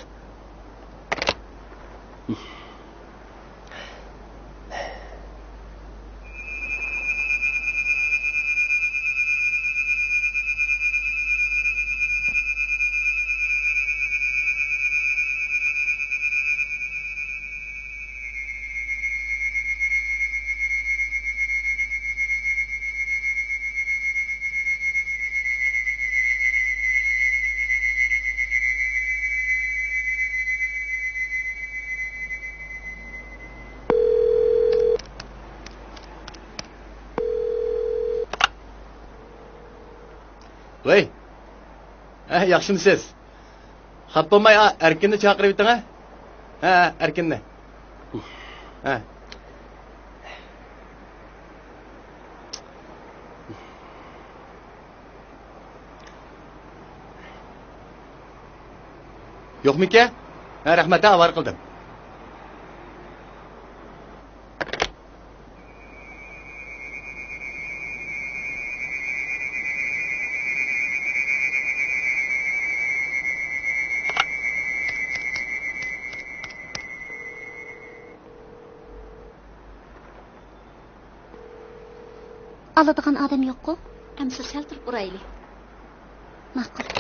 ۋەي. ھە، ياخشىمۇسىز؟ خاپا بولماي، ئا، ئەركىننى چاقىرىۋېتىڭ، ھە؟ ھە، ئەركىننى. ھە. يوقمىكەن؟ ھە، رەھمەت، ھە، ئاۋارە قىلدىم. ئالىدىغان ئادەم يوققۇ؟ ئەمسە سەل تۇرۇپ ئۇرايلى. ماقۇل.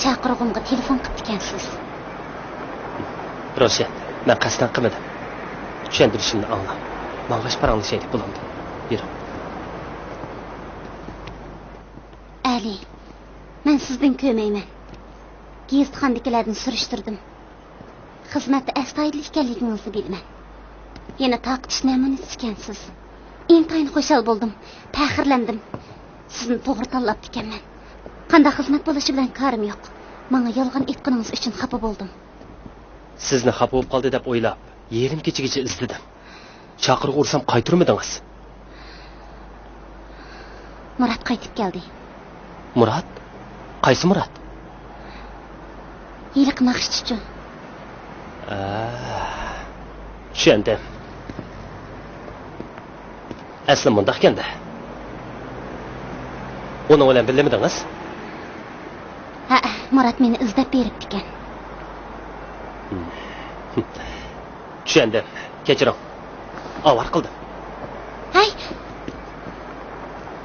چاقىرغۇمغا تېلېفون قىپتىكەنسىز. روشەن، مەن قەستەن قىلمىدىم. چۈشەندۈرۈشۈمنى ئاڭلا. ماڭغاچ پاراڭلىشايلى، بولامدۇ؟ يۈرۈڭ. ئەلى، مەن سىزدىن كۆرمەيمەن. گېزىتخانىدىكىلەردىن سۈرۈشتۈردۈم. خىزمەتتە ئەستايىدىل ئىكەنلىكىڭىزنى بىلىمەن. يەنە تارقىتىش نەمۇنىسى ئىكەنسىز. ئىنتايىن خۇشال بولدۇم، پەخىرلەندىم. سىزنى توغرا تاللاپتىكەنمەن. قانداق خىزمەت بولۇشى بىلەن كارىم يوق. ماڭا يالغان ئېيتقىنىڭىز ئۈچۈن خاپا بولدۇم. سىزنى خاپا بولۇپ قالدى دەپ ئويلاپ، يېرىم كېچىگىچە ئىزدىدىم. چاقىرغۇ ئۇرسام قايتۇرمىدىڭىز. مۇرات قايتىپ كەلدى. مۇرات؟ قايسى مۇرات؟ ھېلىقى ناخشىچىچۇ. ئە، چۈشەندىم. ئەسلى مۇنداقكەن-دە. ئۇنىڭ بىلەن بىللىمىدىڭىز؟ ھەئە، مۇرات مېنى ئىزدەپ بېرىپتىكەن. چۈشەندىم. كەچۈرۈڭ. ئاۋارە قىلدىم. ھەي!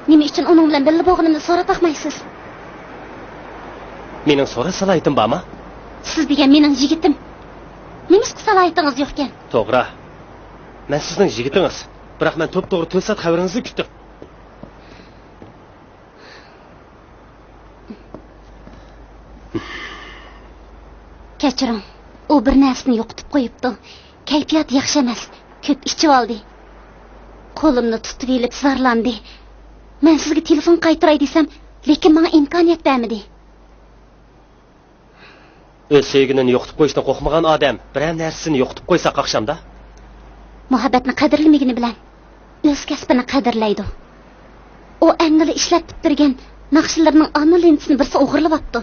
نېمە ئۈچۈن ئۇنىڭ بىلەن بىللە بولغىنىمنى سوراپ باقمايسىز؟ مېنىڭ سوراش سالاھىيىتىم بارمۇ؟ سىز دېگەن مېنىڭ يىگىتىم. نېمىشقا سالاھىيىتىڭىز يوقكەن؟ توغرا. مەن سىزنىڭ يىگىتىڭىز. بىراق مەن توپتوغرا تۆت سائەت خەۋىرىڭىزنى كۈتتۈم. كەچۈرۈڭ، ئۇ بىر نەرسىنى يوقىتىپ قويۇپتۇ. كەيپىياتى ياخشى ئەمەس، كۆپ ئىچىۋالدى. قولۇمنى تۇتۇۋېلىپ زارلاندى. مەن سىزگە تېلېفون قايتۇراي دېسەم، لېكىن ماڭا ئىمكانىيەت بەرمىدى. ئۆز سۆيگىنىنى يوقىتىپ قويۇشتىن قورقمىغان ئادەم بىرەر نەرسىسىنى يوقىتىپ قويسا قاقشامدا؟ مۇھەببەتنى قەدىرلىمىگىنى بىلەن ئۆز كەسپىنى قەدىرلەيدۇ. ئۇ ئەمدىلا ئىشلەتتۈرۈپ بەرگەن ناخشىلىرىنىڭ ئانا لېنتىسىنى بىرسى ئوغرىلىۋاپتۇ.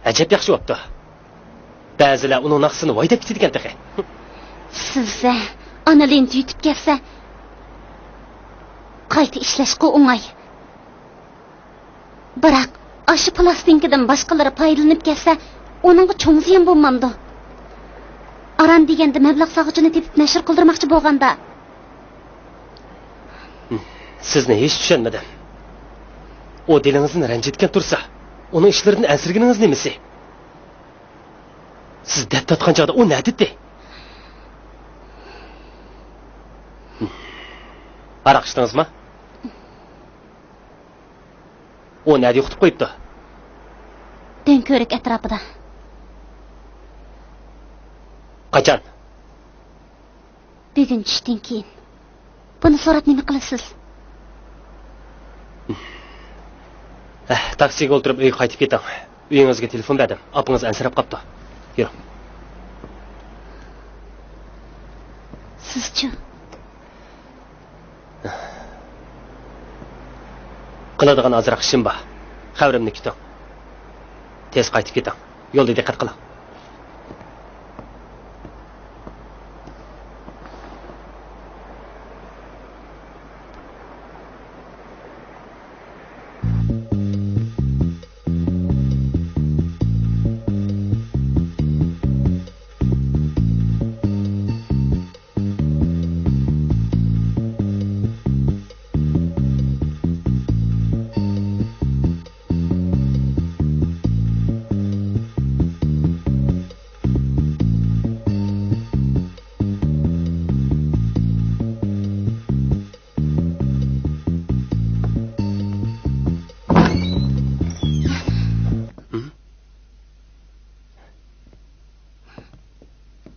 ئەجەب ياخشى بوپتۇ. بەزىلەر ئۇنىڭ ناخشىسىنى ۋاي دەپ كېتىدىكەن تېخى. سىزسە، ئانا لېنتا يۈتۈپ كەتسە، قايتا ئىشلەشقۇ ئوڭاي. بىراق، ئاشۇ پىلاستىنكىدىن باشقىلىرى پايدىلىنىپ كەتسە، ئۇنىڭغا چوڭ زىيان بولمامدۇ؟ ئاران دېگەندە مەبلەغ سالغۇچىنى تېپىپ نەشر قىلدۇرماقچى بولغاندا. سىزنى ھېچ چۈشەنمىدىم. ئۇ دىلىڭىزنى رەنجىتكەن تۇرسا، ئۇنىڭ ئىشلىرىدىن ئەنسىرىگىنىڭىز نېمىسى؟ سىز دەرد تارتقان چاغدا ئۇ نەدىتى؟ ھاراق ئىچتىڭىزمۇ؟ ئۇ نەدە يوقىتىپ قويۇپتۇ؟ دۆڭكۆۋرۈك ئەتراپىدا. قاچان؟ بۈگۈن چۈشتىن كېيىن. بۇنى سوراپ نېمە قىلىسىز؟ ھە، تاكسىغا ئولتۇرۇپ ئۆيگە قايتىپ كېتىڭ. ئۆيىڭىزگە تېلېفون بەردىم. ئاپىڭىز ئەنسىرەپ قاپتۇ. يۈرۈڭ. سىزچۇ؟ قىلىدىغان ئازراق ئىشىم بار. خەۋىرىمنى كۈتۈڭ. تېز قايتىپ كېتىڭ. يولدا دىققەت قىلىڭ.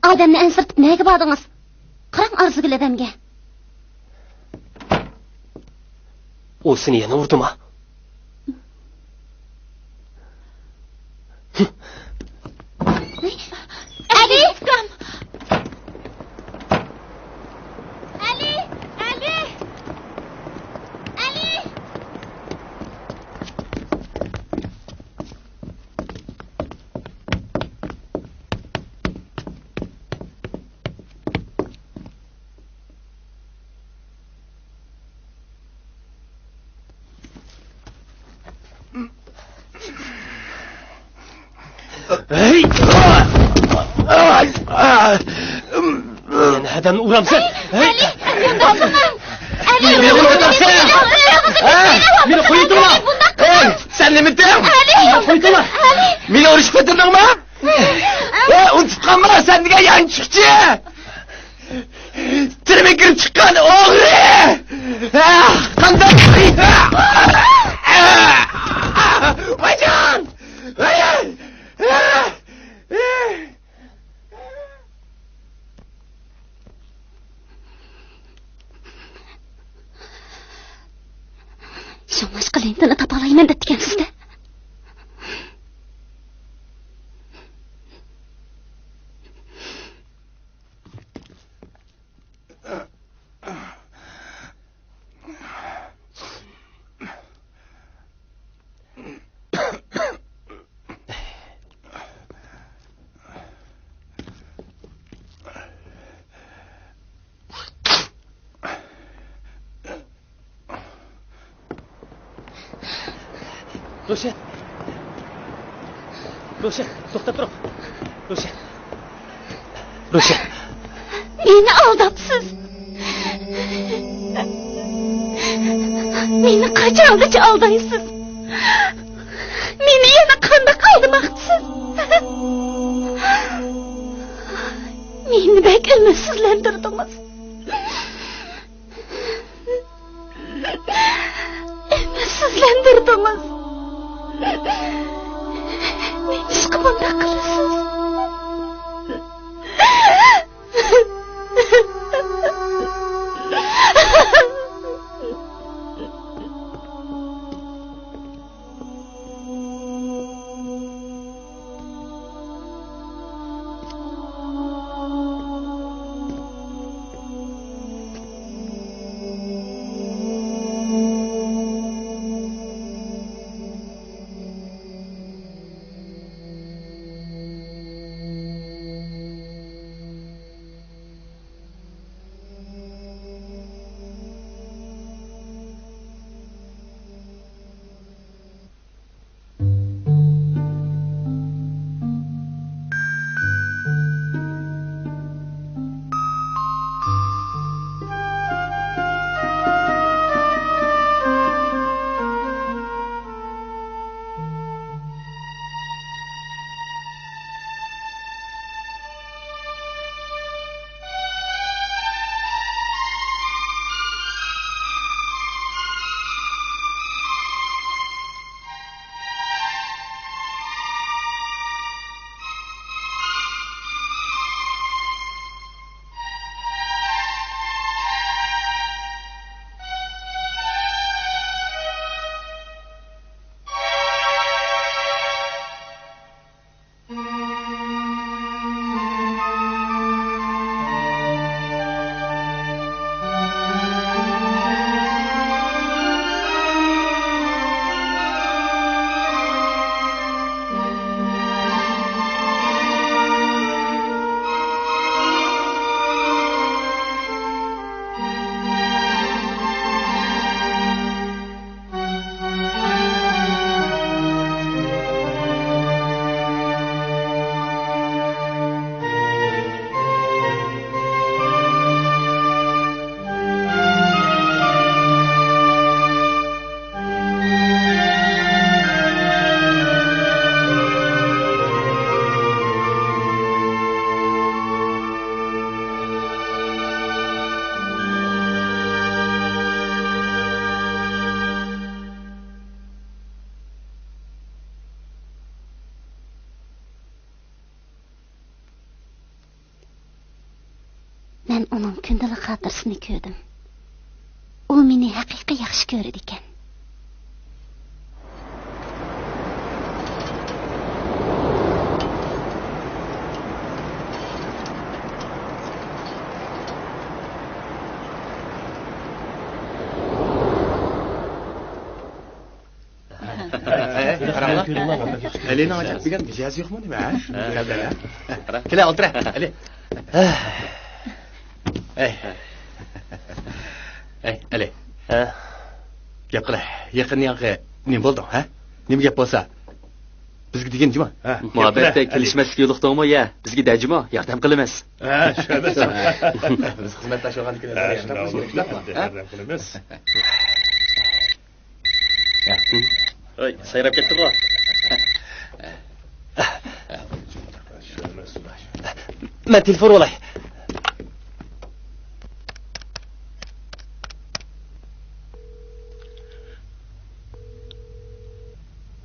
ئادەمنى ئەنسىرىتىپ نەگە باردىڭىز؟ قاراڭ ئارزۇگۈل ئادەمگە. ئۇ سېنى يەنە ئۇردىما؟ ئەلى! ئۇكام! ئەلى! ئەلى! ئەلى! ھەي! مېنى ھەدەمنى ئۇرامسەن؟ ھەي! ئەلى! ئەلى! مېنى قويۇۋېتىڭلار! ھەي! سەن نېمە دېدىڭ؟ ئەلى! قويدۇلا. مېنى ئۇرۇشقا پېتىندىڭمۇ؟ ئە، ئۇنتۇپ قالما، سەن دېگەن يانچۇقچى! تۈرمىگە كىرىپ چىققان ئوغرى! ئە، قانداق؟ ۋايجان! ۋاي! شۇڭلاشقا لېنتىنى تاپالايمەن دەپتىكەنسىز-دە. روشەن! روشەن! توختاپ تۇرۇڭ! روشەن! روشەن! مېنى ئالداپسىز! مېنى قاچانغىچە ئالدايسىز؟ مېنى يەنە قانداق ئالدىماقچىسىز؟ مېنى بەك ئۈمىدسىزلەندۈردىڭىز. ئۈمىدسىزلەندۈردىڭىز. نېمىشقا بۇنداق قىلىسىز؟ مەن ئۇنىڭ كۈندىلىك خاتىرىسىنى كۆردۈم. ئۇ مېنى ھەقىقىي ياخشى كۆرىدىكەن. ئەلىنىڭ ئاچاق دېگەن مىجەزى يوقمۇ نېمە، ھە؟ ھە. كەلە، ئولتۇر، ئەلى. ئەي. ئەي، ئەلى. ھە؟ گەپ قىلە. يېقىن ياقى نېمە بولدۇڭ، ھە؟ نېمە گەپ بولسا، بىزگە دېگىن جۇمۇ. ھە، گەپ قىلە، مۇھەببەتتە ئەلى. كېلىشمەسلىك يولۇقتۇڭمۇ يا؟ بىزگە دە جۇمۇ، ياردەم قىلىمىز. ھە، شۇ ئەمەس. بىز خىزمەتداش بولغاندىن كېيىن ھە، ياردەم قىلىمىز. ياردەم قىلىمىز. ھە. ھوي، سايراپ كەتتىغۇ. مەن تېلېفون ئۇرۇۋالاي.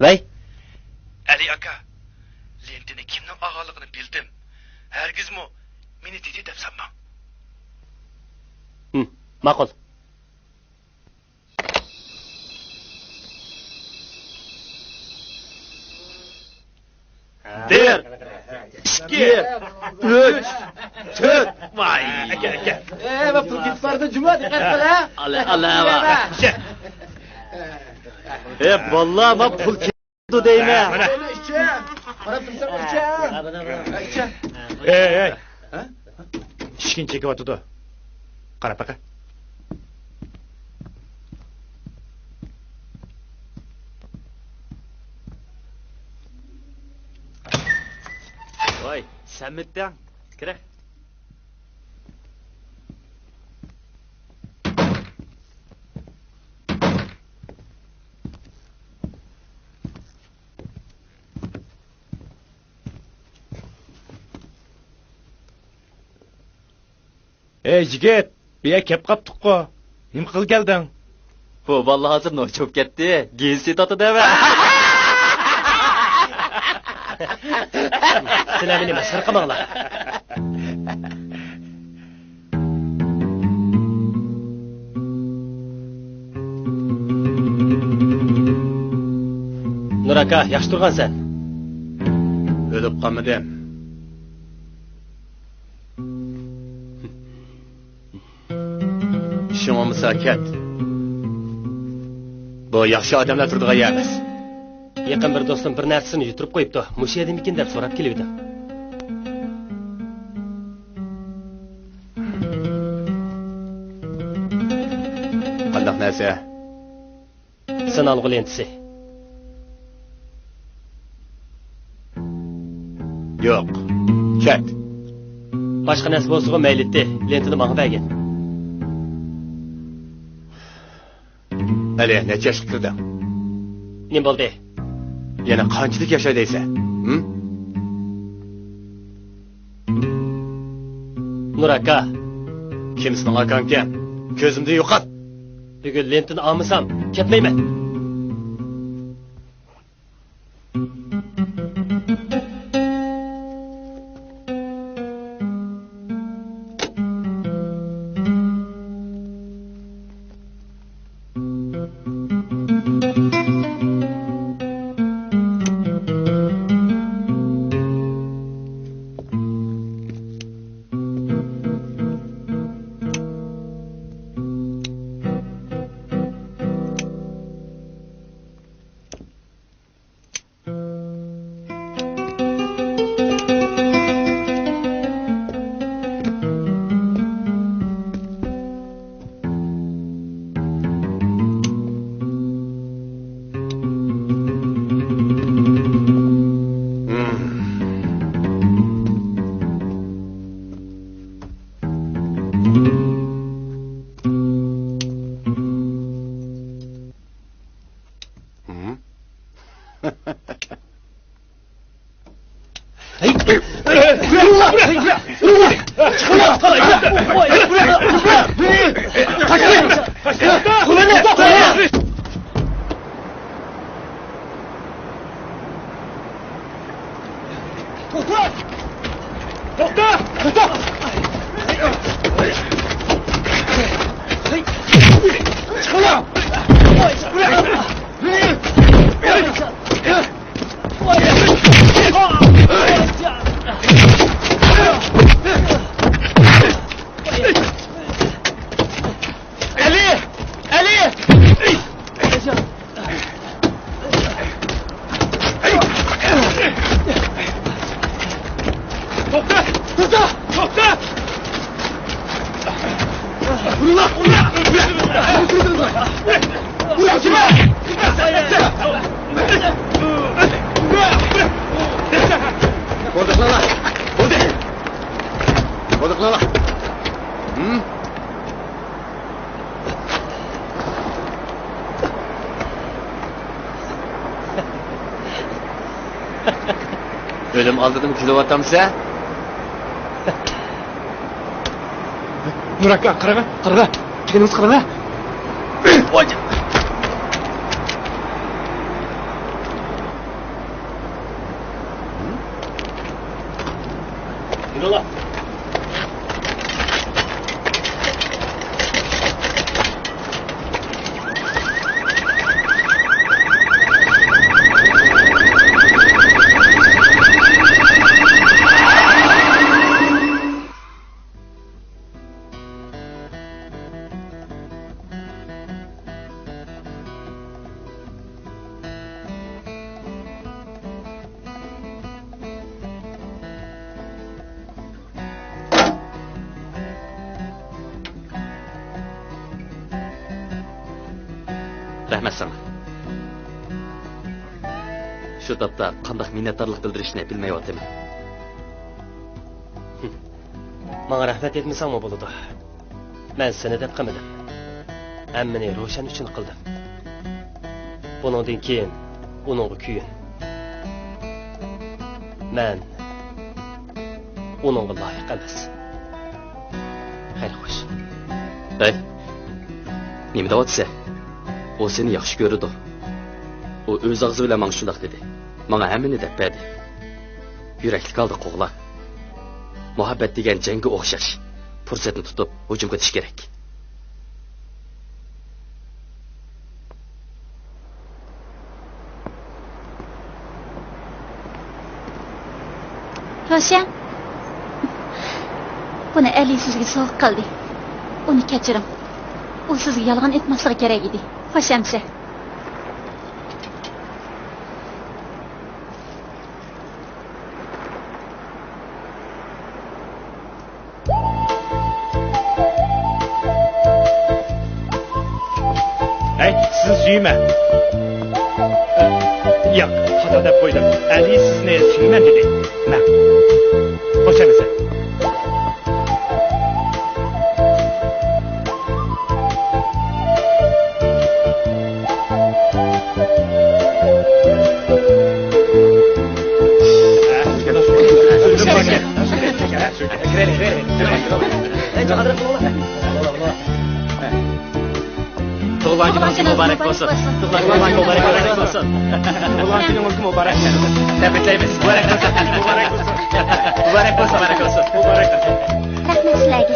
ۋەي. ئەلى ئاكا، لېنتىنى كىمنىڭ ئالغانلىقىنى بىلدىم. ھەرگىزمۇ مېنى دېدى دەپ سانماڭ. ھىم، ماقۇل. بىر، ئىككى، ئۈچ، تۆت. ۋاي. ئەكەل، ئەكەل. ئەي، بۇ پۇل كېتىپ بارىدۇ جۇمۇ، دىققەت قىل، ھە؟ ئالا، ئالا، ۋاي. ئەي، باللا، ما پۇل كېتىدۇ دەيمەن. مانا. ئىچە. قاراپ تۇرساڭ، ئىچە. ئىچە. ئەي، ئەي. ھە؟ ئىشىكنى چېكىۋاتىدۇ. قاراپ بېقە. ۋاي، سەنمىتىڭ؟ كىرە. ئەي يىگىت، بۇ يەرگە كەپ قاپتۇققۇ. نېمە قىلغىلى كەلدىڭ؟ بۇ باللا ھازىر نوچى بولۇپ كەتتى. گېزىت سېتىۋاتىدۇ ھەمە. سىلەر مېنى مەسخىرە قىلماڭلار. نۇر ئاكا، ياخشى تۇرغانسەن. ئۆلۈپ قالمىدىم. ئىشىڭ بولمىسا كەت. بۇ ياخشى ئادەملەر تۇرىدىغان يەر ئەمەس. يېقىن بىر دوستۇم بىر نەرسىسىنى يۈتتۈرۈپ قويۇپتۇ. مۇشۇ يەردىمىكىن دەپ سوراپ كېلىۋىدىم. قانداق نەرسە؟ سىنالغۇ لېنتىسى. يوق. كەت. باشقا نەرسە بولسىغۇ مەيلىتتى. لېنتىنى ماڭا بەرگىن. ئەلى، نەچچە ياشقا كىردىڭ؟ نېمە بولدى؟ يەنە قانچىلىك ياشاي دەيسەن؟ ھىم؟ نۇر ئاكا. كىم سېنىڭ ئاكاڭكەن؟ كۆزۈمدىن يوقات! بۈگۈن لېنتىنى ئالمىسام، كەتمەيمەن. توختا! توختا! توختا! چىقىڭلار! ئەلى! ئەلى! توختا! توختا! توختا! ئۇرۇڭلار! ئۇرۇڭلار! ئۆلۈم ئالدىدىمۇ كۈلۈۋاتامسەن؟ نۇر ئاكا، قاراڭا، قاراڭا. كەينىڭىزگە قاراڭا. رەھمەت ساڭا. شۇ تاپتا قانداق مىننەتدارلىق بىلدۈرۈشنى بىلمەيۋاتىمەن. ماڭا رەھمەت ئېيتمىساڭمۇ بولىدۇ. مەن سېنى دەپ قىلمىدىم. ھەممىنى روشەن ئۈچۈن قىلدىم. بۇنىڭدىن كېيىن ئۇنىڭغا كۆيۈن. مەن ئۇنىڭغا لايىق ئەمەس. خەير خوش. ھەي، نېمە دەۋاتىسەن؟ ئۇ سېنى ياخشى كۆرىدۇ. ئۇ ئۆز ئاغزى بىلەن ماڭا شۇنداق دېدى. ماڭا ھەممىنى دەپ بەردى. يۈرەكلىك ھالدا قوغلا. مۇھەببەت دېگەن جەڭگە ئوخشاش. پۇرسەتنى تۇتۇپ ھۇجۇم قىلىش كېرەك. روشەن، بۇنى ئەلى سىزگە سوۋغا قىلدى. ئۇنى كەچۈرۈڭ. ئۇ سىزگە يالغان ئېيتماسلىقى كېرەك ئىدى. خوش ئەمىسە. ھەي، سىزنى سۆيىمەن. ياق، خاتا دەپ قويدۇم. ئەلى سىزنى سۆيىمەن دېدى. مەن. خوش ئەمىسە. تۇغۇلغان كۈنىڭىز مۇبارەك بولسۇن. تۇغۇلغان كۈنىڭىز مۇبارەك بولسۇن. تۇغۇلغان كۈنىڭىز مۇبارەك بولسۇن. تەبرىكلەيمىز. مۇبارەك بولسۇن. مۇبارەك بولسۇن. مۇبارەك بولسۇن. مۇبارەك بولسۇن. رەھمەت سىلەرگە.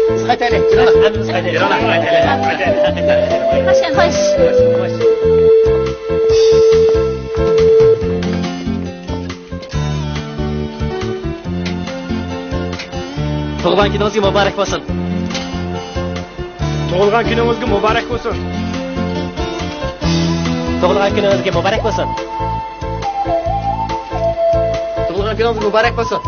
بىز قايتايلى. يۈرۈڭلار. ھەممىمىز قايتايلى. يۈرۈڭلار. قايتايلى. قايتايلى. خوش. خوش. تۇغۇلغان كۈنىڭىزگە مۇبارەك بولسۇن. تۇغۇلغان كۈنىڭىزگە مۇبارەك بولسۇن. تۇغۇلغان كۈنىڭىزگە مۇبارەك بولسۇن. تۇغۇلغان كۈنىڭىزگە مۇبارەك بولسۇن.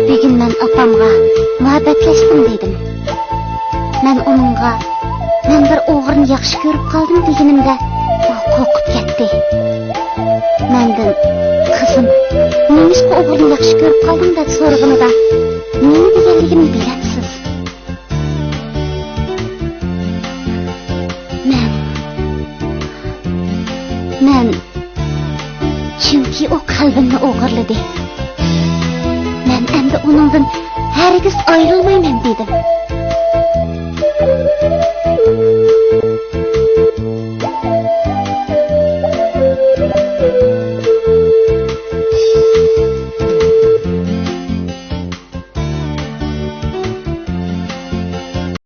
بۈگۈن مەن ئاپامغا مۇھەببەتلەشتىم دېدىم. مەن ئۇنىڭغا، مەن بىر ئوغرىنى ياخشى كۆرۈپ قالدىم دېگىنىمدە، ئۇ قورقۇپ كەتتى. مەندىن، قىزىم، نېمىشقا ئوغرىنى ياخشى كۆرۈپ قالدىڭ دەپ سورىغىنىدا، نېمە دېگەنلىكىمنى بىلەمسىز؟ مەن، مەن چۈنكى ئۇ قەلبىمنى ئوغرىلىدى. مەن ئەمدى ئۇنىڭدىن ھەرگىز ئايرىلمايمەن دېدىم.